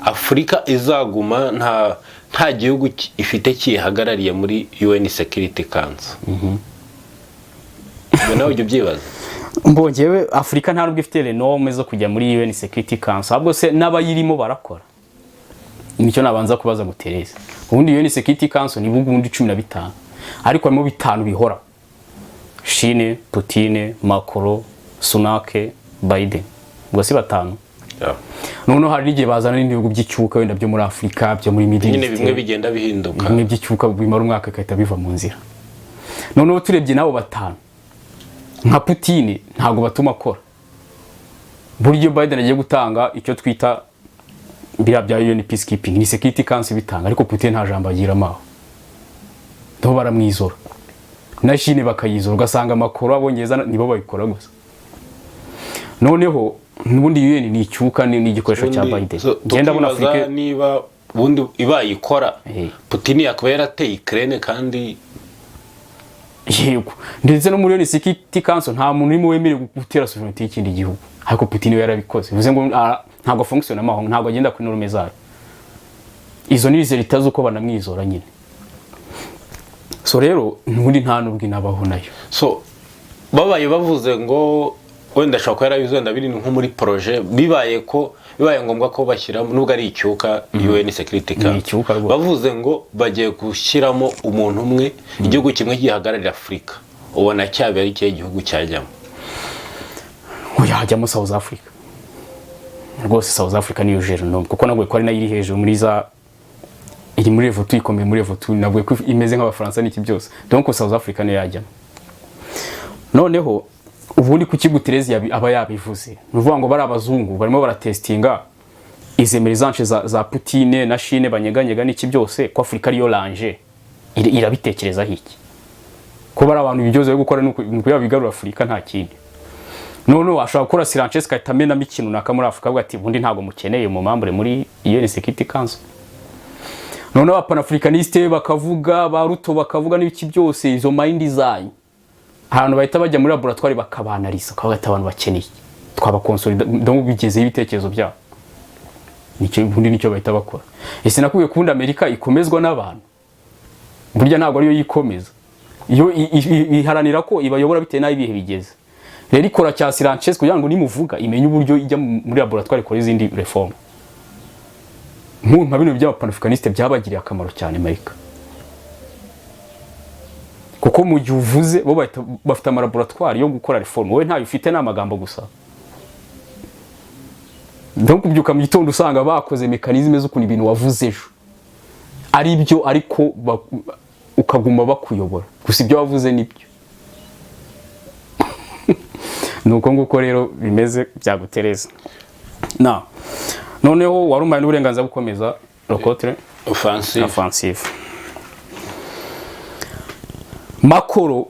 Afurika izaguma nta gihugu ifite kiyihagarariye muri UN Security Council. Ibyo nawe ujya ubyibaza? Mbongewe, Afurika nta nubwo ifite renomée zo kujya muri UN Security Council. Ahubwo se n'abayirimo barakora? Nicyo nabanza kubaza Guterres. Ubundi UN Security Council ni ibihugu ubundi 15, ariko harimo bitanu bihora: Chine, Putin, Macron, Sunak, Biden. Ubwo si batanu? Yeah. Noneho hari n'igihe bazana n'ibindi bihugu by'icyuka, wenda byo muri Afurika, byo muri Middle Nyine East. bimwe bigenda bihinduka. Bimwe by'icyuka bimara umwaka bigahita biva mu nzira. Noneho turebye n'abo batanu, nka Putin ntabwo batuma akora. Buryo Biden agiye gutanga icyo twita biriya bya UN peacekeeping, ni Security Council bitanga, ariko Putin nta jambo agiramo aho. Niho baramwizora, na Chine bakayizora, ugasanga amakuru Abongereza nibo babikora gusa. Noneho n'ubundi UN ni icyuka, ni igikoresho cya Biden. So, ngenda ndabona tukibaza Afurika niba ubundi ibaye ikora, Putin yakaba yarateye Ukraine kandi Yego, ndetse no muri UN Security Council nta muntu urimo wemerewe gutera sovereignty y'ikindi gihugu, ariko Putin we yarabikoze. Bivuze ngo ntabwo fonctionne amaho, ntabwo agenda kuri norme zayo. Izo ni résultats z'uko banamwizora nyine. So rero n'ubundi nta nubwo inabaho nayo. So babaye bavuze ngo wenda ashobora kuba yarabivuze, wenda biri nko muri projet, bibaye ko bibaye ngombwa ko bashyiramo, nubwo ari icyuka, UN Security Council, Icyuka rwose. bavuze ngo bagiye gushyiramo umuntu umwe, igihugu kimwe gihagararira Afurika, ubona cyaba ari ikihe gihugu cyajyamo? Oya, hajyamo South Africa rwose. South Africa niyo jero, kuko nabwo ko ari nayo iri hejuru muri za, iri muri level 2, ikomeye muri level 2. Nabwo ko imeze nk'Abafaransa n'iki byose. Donc South Africa niyo yajyamo. Noneho ubundi kuki Guterres aba yabivuze? Ni ukuvuga ngo bari abazungu barimo baratestinga izi emergence za Putine na Chine banyeganyega n'iki byose, ko Afurika ariyo range irabitekerezaho iki, ko bari abantu ibyo byose bari gukora ni ukugira bigarura Afurika, nta kindi. Noneho ashobora gukora surenchère, agahita amenamo ikintu runaka muri Afurika, avuga ati: "Ubundi ntabwo mukeneye mu membre muri UN Security Council." Noneho abapanafricaniste bakavuga, ba Ruto bakavuga n'ibiki byose, izo mind zanyu, ahantu bahita bajya muri laboratoire bakabanariza, bakavuga ati: "Abantu bakeneye twabakonsolida." Donc bigezeho ibitekerezo byabo, nicyo ubundi nicyo bahita bakora. Ese nakubwiye ko ubundi Amerika ikomezwa n'abantu? Burya ntabwo ariyo yikomeza, iyo iharanira ko ibayobora bitewe n'aho ibihe bigeze. Rero ikora cya surenchère kugira ngo nimuvuga imenye uburyo ijya muri laboratoire ikora izindi réforme. Nka bino by'abapanafricaniste byabagiriye akamaro cyane Amerika, kuko mu gihe uvuze bo bahita bafite amalaboratoire yo gukora réforme, wowe ntayo ufite, ni amagambo gusa. Donc kubyuka mu gitondo usanga bakoze mécanisme z'ukuntu ibintu wavuze ejo ari byo, ariko ukaguma bakuyobora gusa, ibyo wavuze nibyo. Ni uko nguko rero bimeze byagutereza. Na noneho wari umpaye n'uburenganzira bwo gukomeza rokotre. Offensive. Offensive. Macron,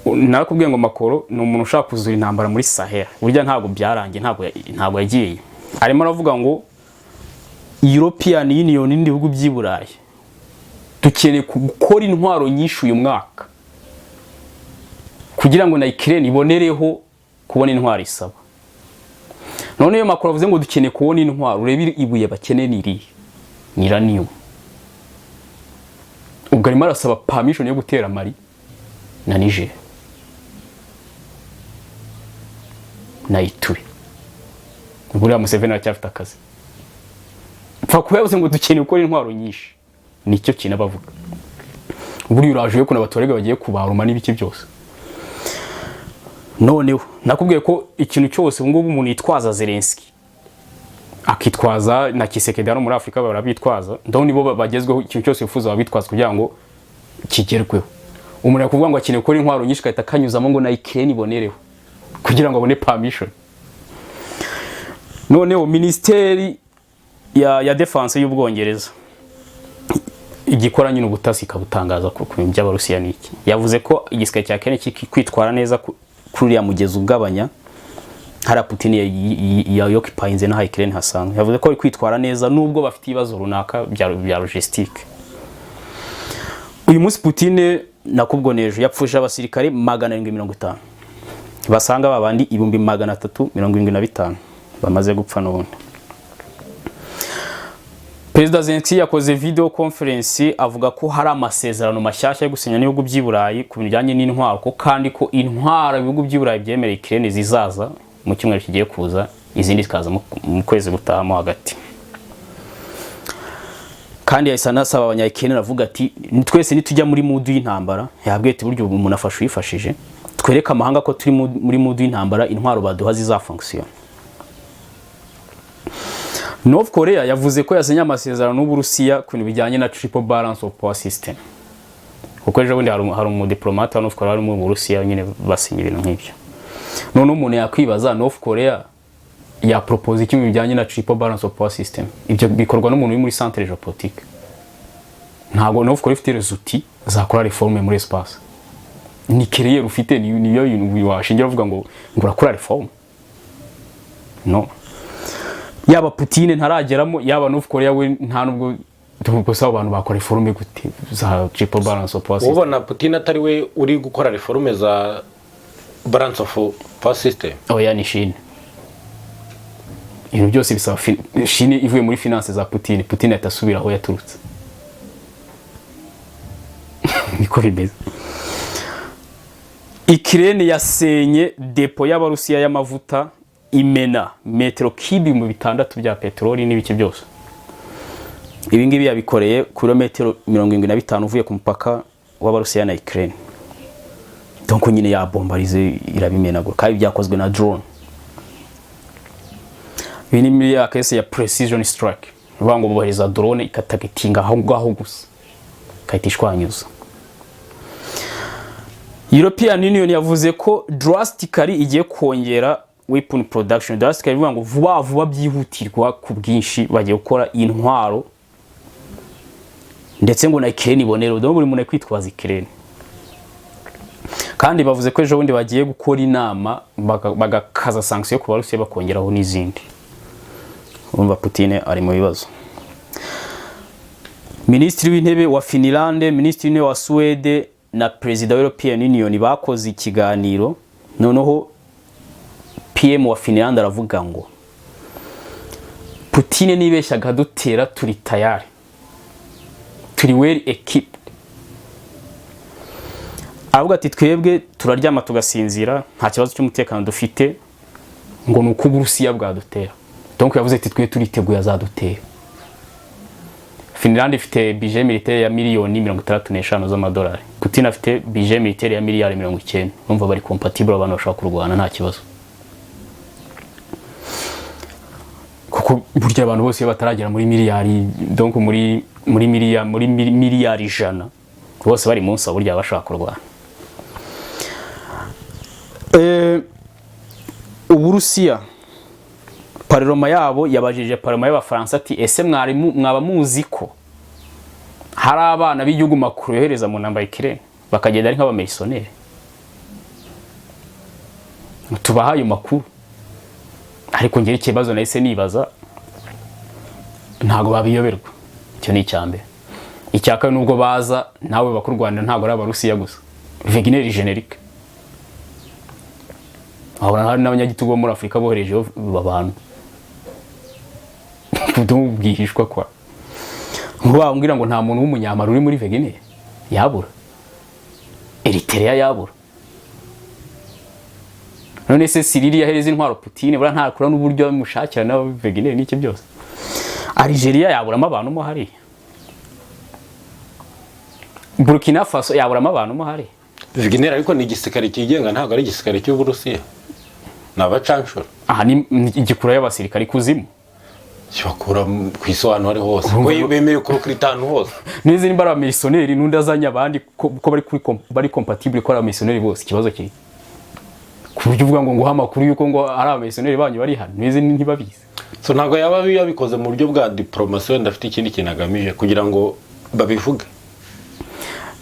narakubwiye ngo Macron ni umuntu ushaka kuzura intambara muri Sahel. Burya ntabwo byarangiye, ntabwo yagiye. Arimo aravuga ngo European Union n'ibindi bihugu by'i Burayi dukeneye gukora intwaro nyinshi uyu mwaka kugira ngo na Ukraine ibonereho kubona intwaro isaba. None iyo Macron avuze ngo dukeneye kubona intwaro, urebe ibuye bakeneye ni irihe? Ni uranium. Ubwo arimo arasaba permission yo gutera Mali na Niger na Ituri. Buriya Museveni aracyafite akazi. Pfa kuba yavuze ngo dukeneye gukora intwaro nyinshi, nicyo kintu abavuga. Buriya uraje yo kuntu abaturage bagiye kubaruma n'ibiki byose. Noneho nakubwiye ko ikintu cyose ubu ngubu umuntu yitwaza Zelensky, akitwaza na Tshisekedi hano muri Afurika, barabitwaza. Ndabona nibo bagezweho, ikintu cyose wifuza babitwaza kugira ngo kigerweho. Umuntu yakuvuga ngo akeneye gukora intwaro nyinshi, agahita akanyuzamo ngo na Ukraine ibonereho kugira ngo abone permission. Noneho minisiteri ya défense y'Ubwongereza, igikora nyine ubutasi ikabutangaza ku bintu by'Abarusiya n'iki, yavuze ko igisirikare cya Kenya kiri kwitwara neza kuri uriya mugezi ugabanya hariya Putin yoccupyinze n'aha Ukraine hasanzwe. Yavuze ko bari kwitwara neza nubwo bafite ibibazo runaka bya logistique. Uyu munsi Putin, nakubwoneje, yapfuje abasirikare 750 basanga babandi 375,000 bamaze gupfa. N'ubundi Perezida Zelensky yakoze video conference, avuga ko hari amasezerano mashyashya yo gusinya n'ibihugu by'i Burayi ku bintu bijyanye n'intwaro, ko kandi ko intwaro ibihugu by'i Burayi byemereye Ukraine zizaza mu cyumweru kigiye kuza, izindi zikaza mu kwezi gutaha mo hagati. Kandi yahise anasaba abanya-Ukraine, aravuga ati: "Twese nitujya muri mood y'intambara." Yabwiye ati: "Buryo umuntu afasha uyifashije, twereke amahanga ko turi muri mood y'intambara, intwaro baduha zizafonctionne." North Korea yavuze ko yasinye amasezerano n'Uburusiya ku bintu bijyanye na triple balance of power system, kuko ejo bundi hari umudiplomate wa North Korea wari mu Burusiya nyine, basinye ibintu nk'ibyo. Noneho umuntu yakwibaza, North Korea yapropose iki mu bijyanye na triple balance of power system? Ibyo bikorwa n'umuntu uri muri centre géopolitique. Ntabwo North Korea ifite les outils zakora réforme muri espace nucléaire ufite, niyo bintu washingira uvuga ngo urakora réforme. No yaba Putin ntarageramo, yaba North Korea we nta nubwo. Gusa abo bantu bakora réforme gute za triple balance of power system? Ubona Putin atari we uri gukora réforme za balance of power system? Oya, ni Chine. Ibintu byose bisaba Chine ivuye muri finance za Putin, Putin ahita asubira aho yaturutse. Niko bimeze. Ukraine yasenye dépôt y'Abarusiya y'amavuta, imena metero kibi 6000 bya peteroli n'ibiki byose. Ibi ngibi yabikoreye ku birometero 75 uvuye ku mupaka w'Abarusiya na Ukraine. Donc nyine yabombarize, irabimenagura, kandi byakozwe na drone. Ibi ni muri ya case ya precision strike, uvuga ngo bohereza drone ikatargetinga aho ngaho gusa, ikahita ishwanyuza. European Union yavuze ko drastically igiye kongera weapon production. Drastically bivuga ngo vuba vuba, byihutirwa, ku bwinshi, bagiye gukora intwaro, ndetse ngo na Ukraine ibonere. Buri muntu ari kwitwaza Ukraine. Kandi bavuze ko ejo bundi bagiye gukora inama, bagakaza sanction ku Barusiya, bakongeraho n'izindi. Urumva Putin ari mu bibazo. Minisitiri w'Intebe wa Finlande, Minisitiri w'Intebe wa Suwede na Perezida wa European Union bakoze ikiganiro. Noneho PM wa Finlande aravuga ngo Putin nibeshyaga adutera, turi tayari, turi well equipped. Aravuga ati: "Twebwe turaryama tugasinzira, nta kibazo cy'umutekano dufite ngo ni uko Uburusiya bwadutera." Donc yavuze ati: "Twe turiteguye, azadutera." Finland ifite budget militaire ya miliyoni 65 z'amadolari, Putin afite budget militaire ya miliyari 90. Urumva bari compatible, abantu bashobora kurwana nta kibazo, kuko burya abantu bose iyo bataragera muri miliyari, donc muri miliyari 100, bose bari munsi aho, burya bashobora kurwana. Uburusiya, parlement yabo yabajije parlement y'Abafaransa ati: "Ese mwari mwaba muzi ko hari abana b'igihugu Macron yohereza mu ntambara Ukraine, bakagenda ari nk'abamercenaires? Tubaha ayo makuru." Ariko ngira ikibazo nahise nibaza, ntabwo babiyoberwa. Icyo ni icya mbere. Icya kabiri, nubwo baza nawe bakurwanira, ntabwo ari Abarusiya gusa. Wagner générique, wabona hari n'abanyagitugu bo muri Afurika boherejeho abantu bwihishwa kwa bambwira ngo nta muntu w'umunyamara uri muri Wagner yabura, Eritrea yabura. None se Cyril yahereza intwaro Putin, buriya ntakura n'uburyo amushakira na Wagner n'iki byose? Algeria yaburamo abantu mo hariya. Burkina Faso yaburamo abantu mo hari. Wagner ariko ni igisirikare cyigenga, ntabwo ari igisirikare cy'Uburusiya, ni abacanshuro. Aha ni igikura y'abasirikare ikuzimu. Kibakura ku isi ahantu ari hose, we bemerewe kurecruita ahantu hose. N'izi nimba ari abamercenaires, n'undi azanye abandi ko bari compatible, ko ari abamercenaires bose. Ikibazo kiri ku buryo uvuga ngo nguhe amakuru y'uko ngo ari abamercenaires banyu bari hano, n'izi ntibabizi. So ntabwo yaba yabikoze mu buryo bwa diplomasi, wenda afite ikindi kintu agamije kugira ngo babivuge.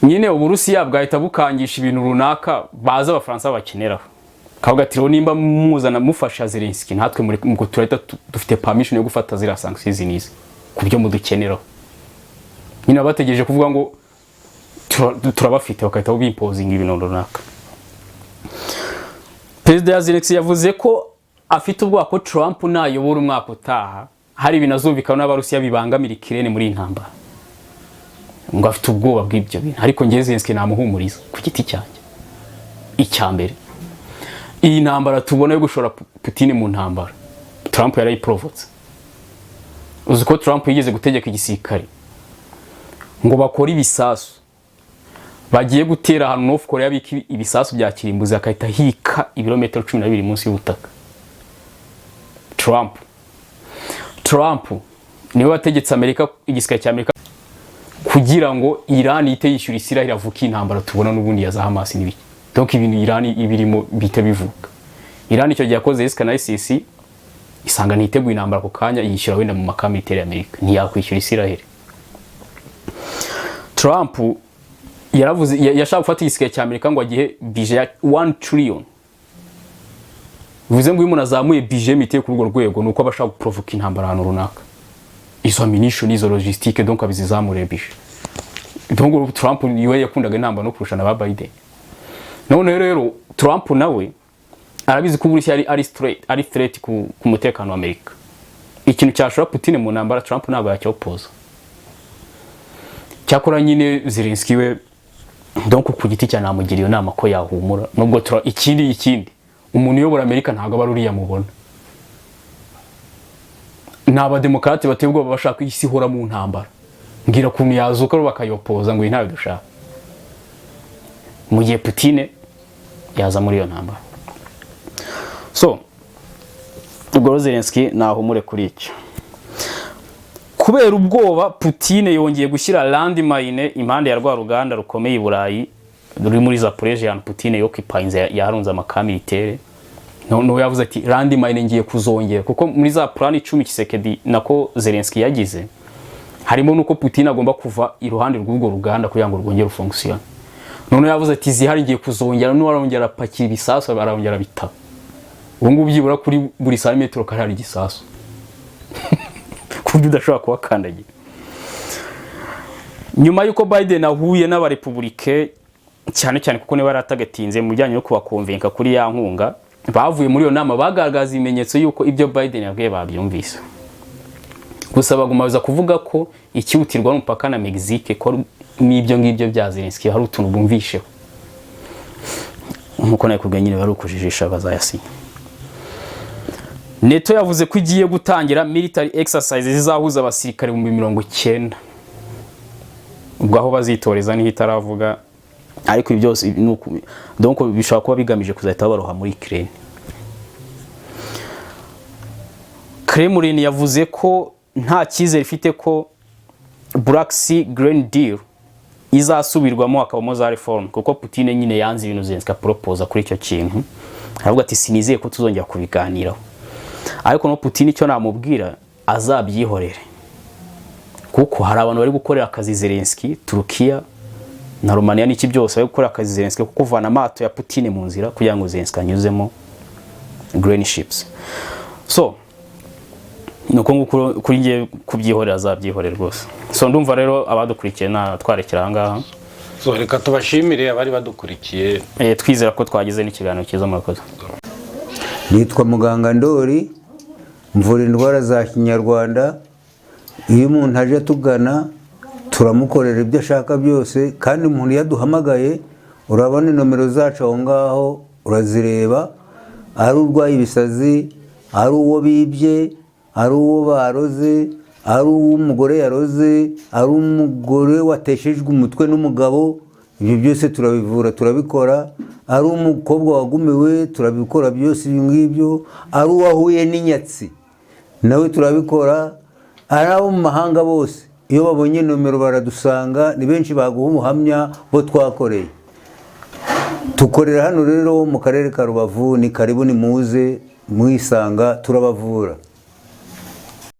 Nyine Uburusiya bwahita bukangisha ibintu runaka baza Abafaransa bakeneraho, kavuga ati: "Rero nimba muzana mufasha Zelensky, natwe muri ngo turahita dufite permission yo gufata ziriya sanctions izi n'izi ku byo mudukeneraho." Nyine bategereje kuvuga ngo turabafite, bagahita bimpozinga ibintu runaka. Perezida ya Zelensky yavuze ko afite ubwoba ko Trump nayobora umwaka utaha hari ibintu azumvikana n'Abarusiya bibangamira Ukraine muri iyi ntambara, ngo afite ubwoba bw'ibyo bintu. Ariko njye Zelensky namuhumuriza ku giti cyanjye. Icya mbere, iyi ntambara tubona yo gushora Putin mu ntambara, Trump yarayiporovotse. Uzi ko Trump yigeze gutegeka igisirikare ngo bakore ibisasu bagiye gutera ahantu North Korea bika ibisasu bya kirimbuzi, akahita hika ibirometero 12 munsi y'ubutaka? Trump niwe wategetse Amerika, igisirikare cya Amerika, kugira ngo Iran ihite yishyura Israel, avuka intambara tubona n'ubundi ya za Hamas n'ibiki. Donc ibintu Iran ibirimo bihita bivuka. Iran icyo gihe yakoze risk analysis, isanga ntiteguye intambara ako kanya, yishyura wenda mu macamp militaire ya Amerika, ntiyakwishyura Israel. Trump yaravuze yashaka gufata igisirikare cya Amerika ngo agihe budget ya 1 trillion. Bivuze ngo iyo umuntu azamuye budget militaire kuri urwo rwego, ni uko aba ashaka guprovoka intambara ahantu runaka, izo ammunition, izo logistique, donc abizizamure budget. Donc Trump niwe yakundaga intambara no kurusha na ba Biden. None rero Trump nawe arabizi ko Uburusiya ari threat ku mutekano wa Amerika. Ikintu cyashora Putin mu ntambara, Trump ntabwo yacyopoza. Cyakora nyine Zelensky we, donc ku giti cya namugira iyo nama ko yahumura, nubwo ikindi umuntu uyobora Amerika ntabwo aba ari uriya mubona. Ni abademokarate bateye ubwoba, bashaka isi ihora mu ntambara. Mbwira ukuntu yazuka rero bakayopoza ngo iyi ntayo dushaka, mu gihe Putin yaza muri iyo ntambara. So ubwo rero Zelensky nahumure kuri icyo. Kubera ubwoba, Putin yongeye gushyira landmine impande ya rwa ruganda rukomeye i Burayi ruri muri Zaporizhia. Putin yoccupyinze, yarunze amacamp militaire. Noneho yavuze ati: "Landmine ngiye kuzongera," kuko muri za plan 10 Tshisekedi, nako Zelensky yagize, harimo nuko Putin agomba kuva iruhande rw'urwo ruganda kugira ngo rwongere rufonctionne. Noneho yavuze ati: "Zihari ngiye kuzongera." Noneho arongera apakira ibisasu, arongera bitaba. Ubu ngubu byibura kuri buri santimetero kare hari igisasu, ku buryo udashobora kuhakandagira. Nyuma y'uko Biden ahuye n'abarepubulike, cyane cyane kuko niba yaratagatinze mu bijyanye no kubakonvenka kuri ya nkunga, bavuye muri iyo nama bagaragaza ibimenyetso y'uko ibyo Biden yabwiye babyumvise, gusa bagumaza kuvuga ko ikihutirwa n'umupaka na Mexique, ko n'ibyo ngibyo bya Zelensky hari utuntu bumvisheho. Nkuko nakubwiye nyine, bari ukujijisha, bazayasinya. NATO yavuze ko igiye gutangira military exercise zizahuza abasirikare 90,000. Ubwo aho bazitoreza niho itaravuga, ariko ibi byose donc bishobora kuba bigamije kuzahita babaroha muri Ukraine. Kremlin yavuze ko nta cyizere ifite ko Black Sea Grain Deal izasubirwamo hakabamo za reform, kuko Putin nyine yanze ibintu Zelensky proposa kuri icyo kintu, aravuga ati: "Sinizeye ko tuzongera kubiganiraho." Ariko no Putin icyo namubwira, azabyihorere, kuko hari abantu bari gukorera akazi Zelensky, Turukiya na Romania n'iki byose bari gukorera akazi Zelensky, kuko kuvana amato ya Putin mu nzira kugira ngo Zelensky anyuzemo grain ships. So nuko nguko kuri ngiye kubyihorera, azabyihorera rwose. So ndumva rero abadukurikiye na twarekera aha ngaha. So reka tubashimire abari badukurikiye. Twizera ko twagize n'ikiganiro cyiza. Murakoze. Nitwa muganga Ndori, mvura indwara za kinyarwanda. Iyo umuntu aje atugana, turamukorera ibyo ashaka byose. Kandi umuntu iyo aduhamagaye, urabona inomero zacu aho ngaho, urazireba. Ari urwaye ibisazi, ari uwo bibye, ari uwo baroze. Ari uw'umugore yaroze, ari umugore wateshejwe umutwe n'umugabo, ibyo byose turabivura, turabikora. Ari umukobwa wagumiwe, turabikora byose ibyo ngibyo. Ari uwahuye n'inyatsi, nawe turabikora. Ari abo mu mahanga bose, iyo babonye nomero baradusanga, ni benshi baguha ubuhamya bo twakoreye. Tukorera hano rero mu karere ka Rubavu. Ni karibu, ni muze mwisanga, turabavura.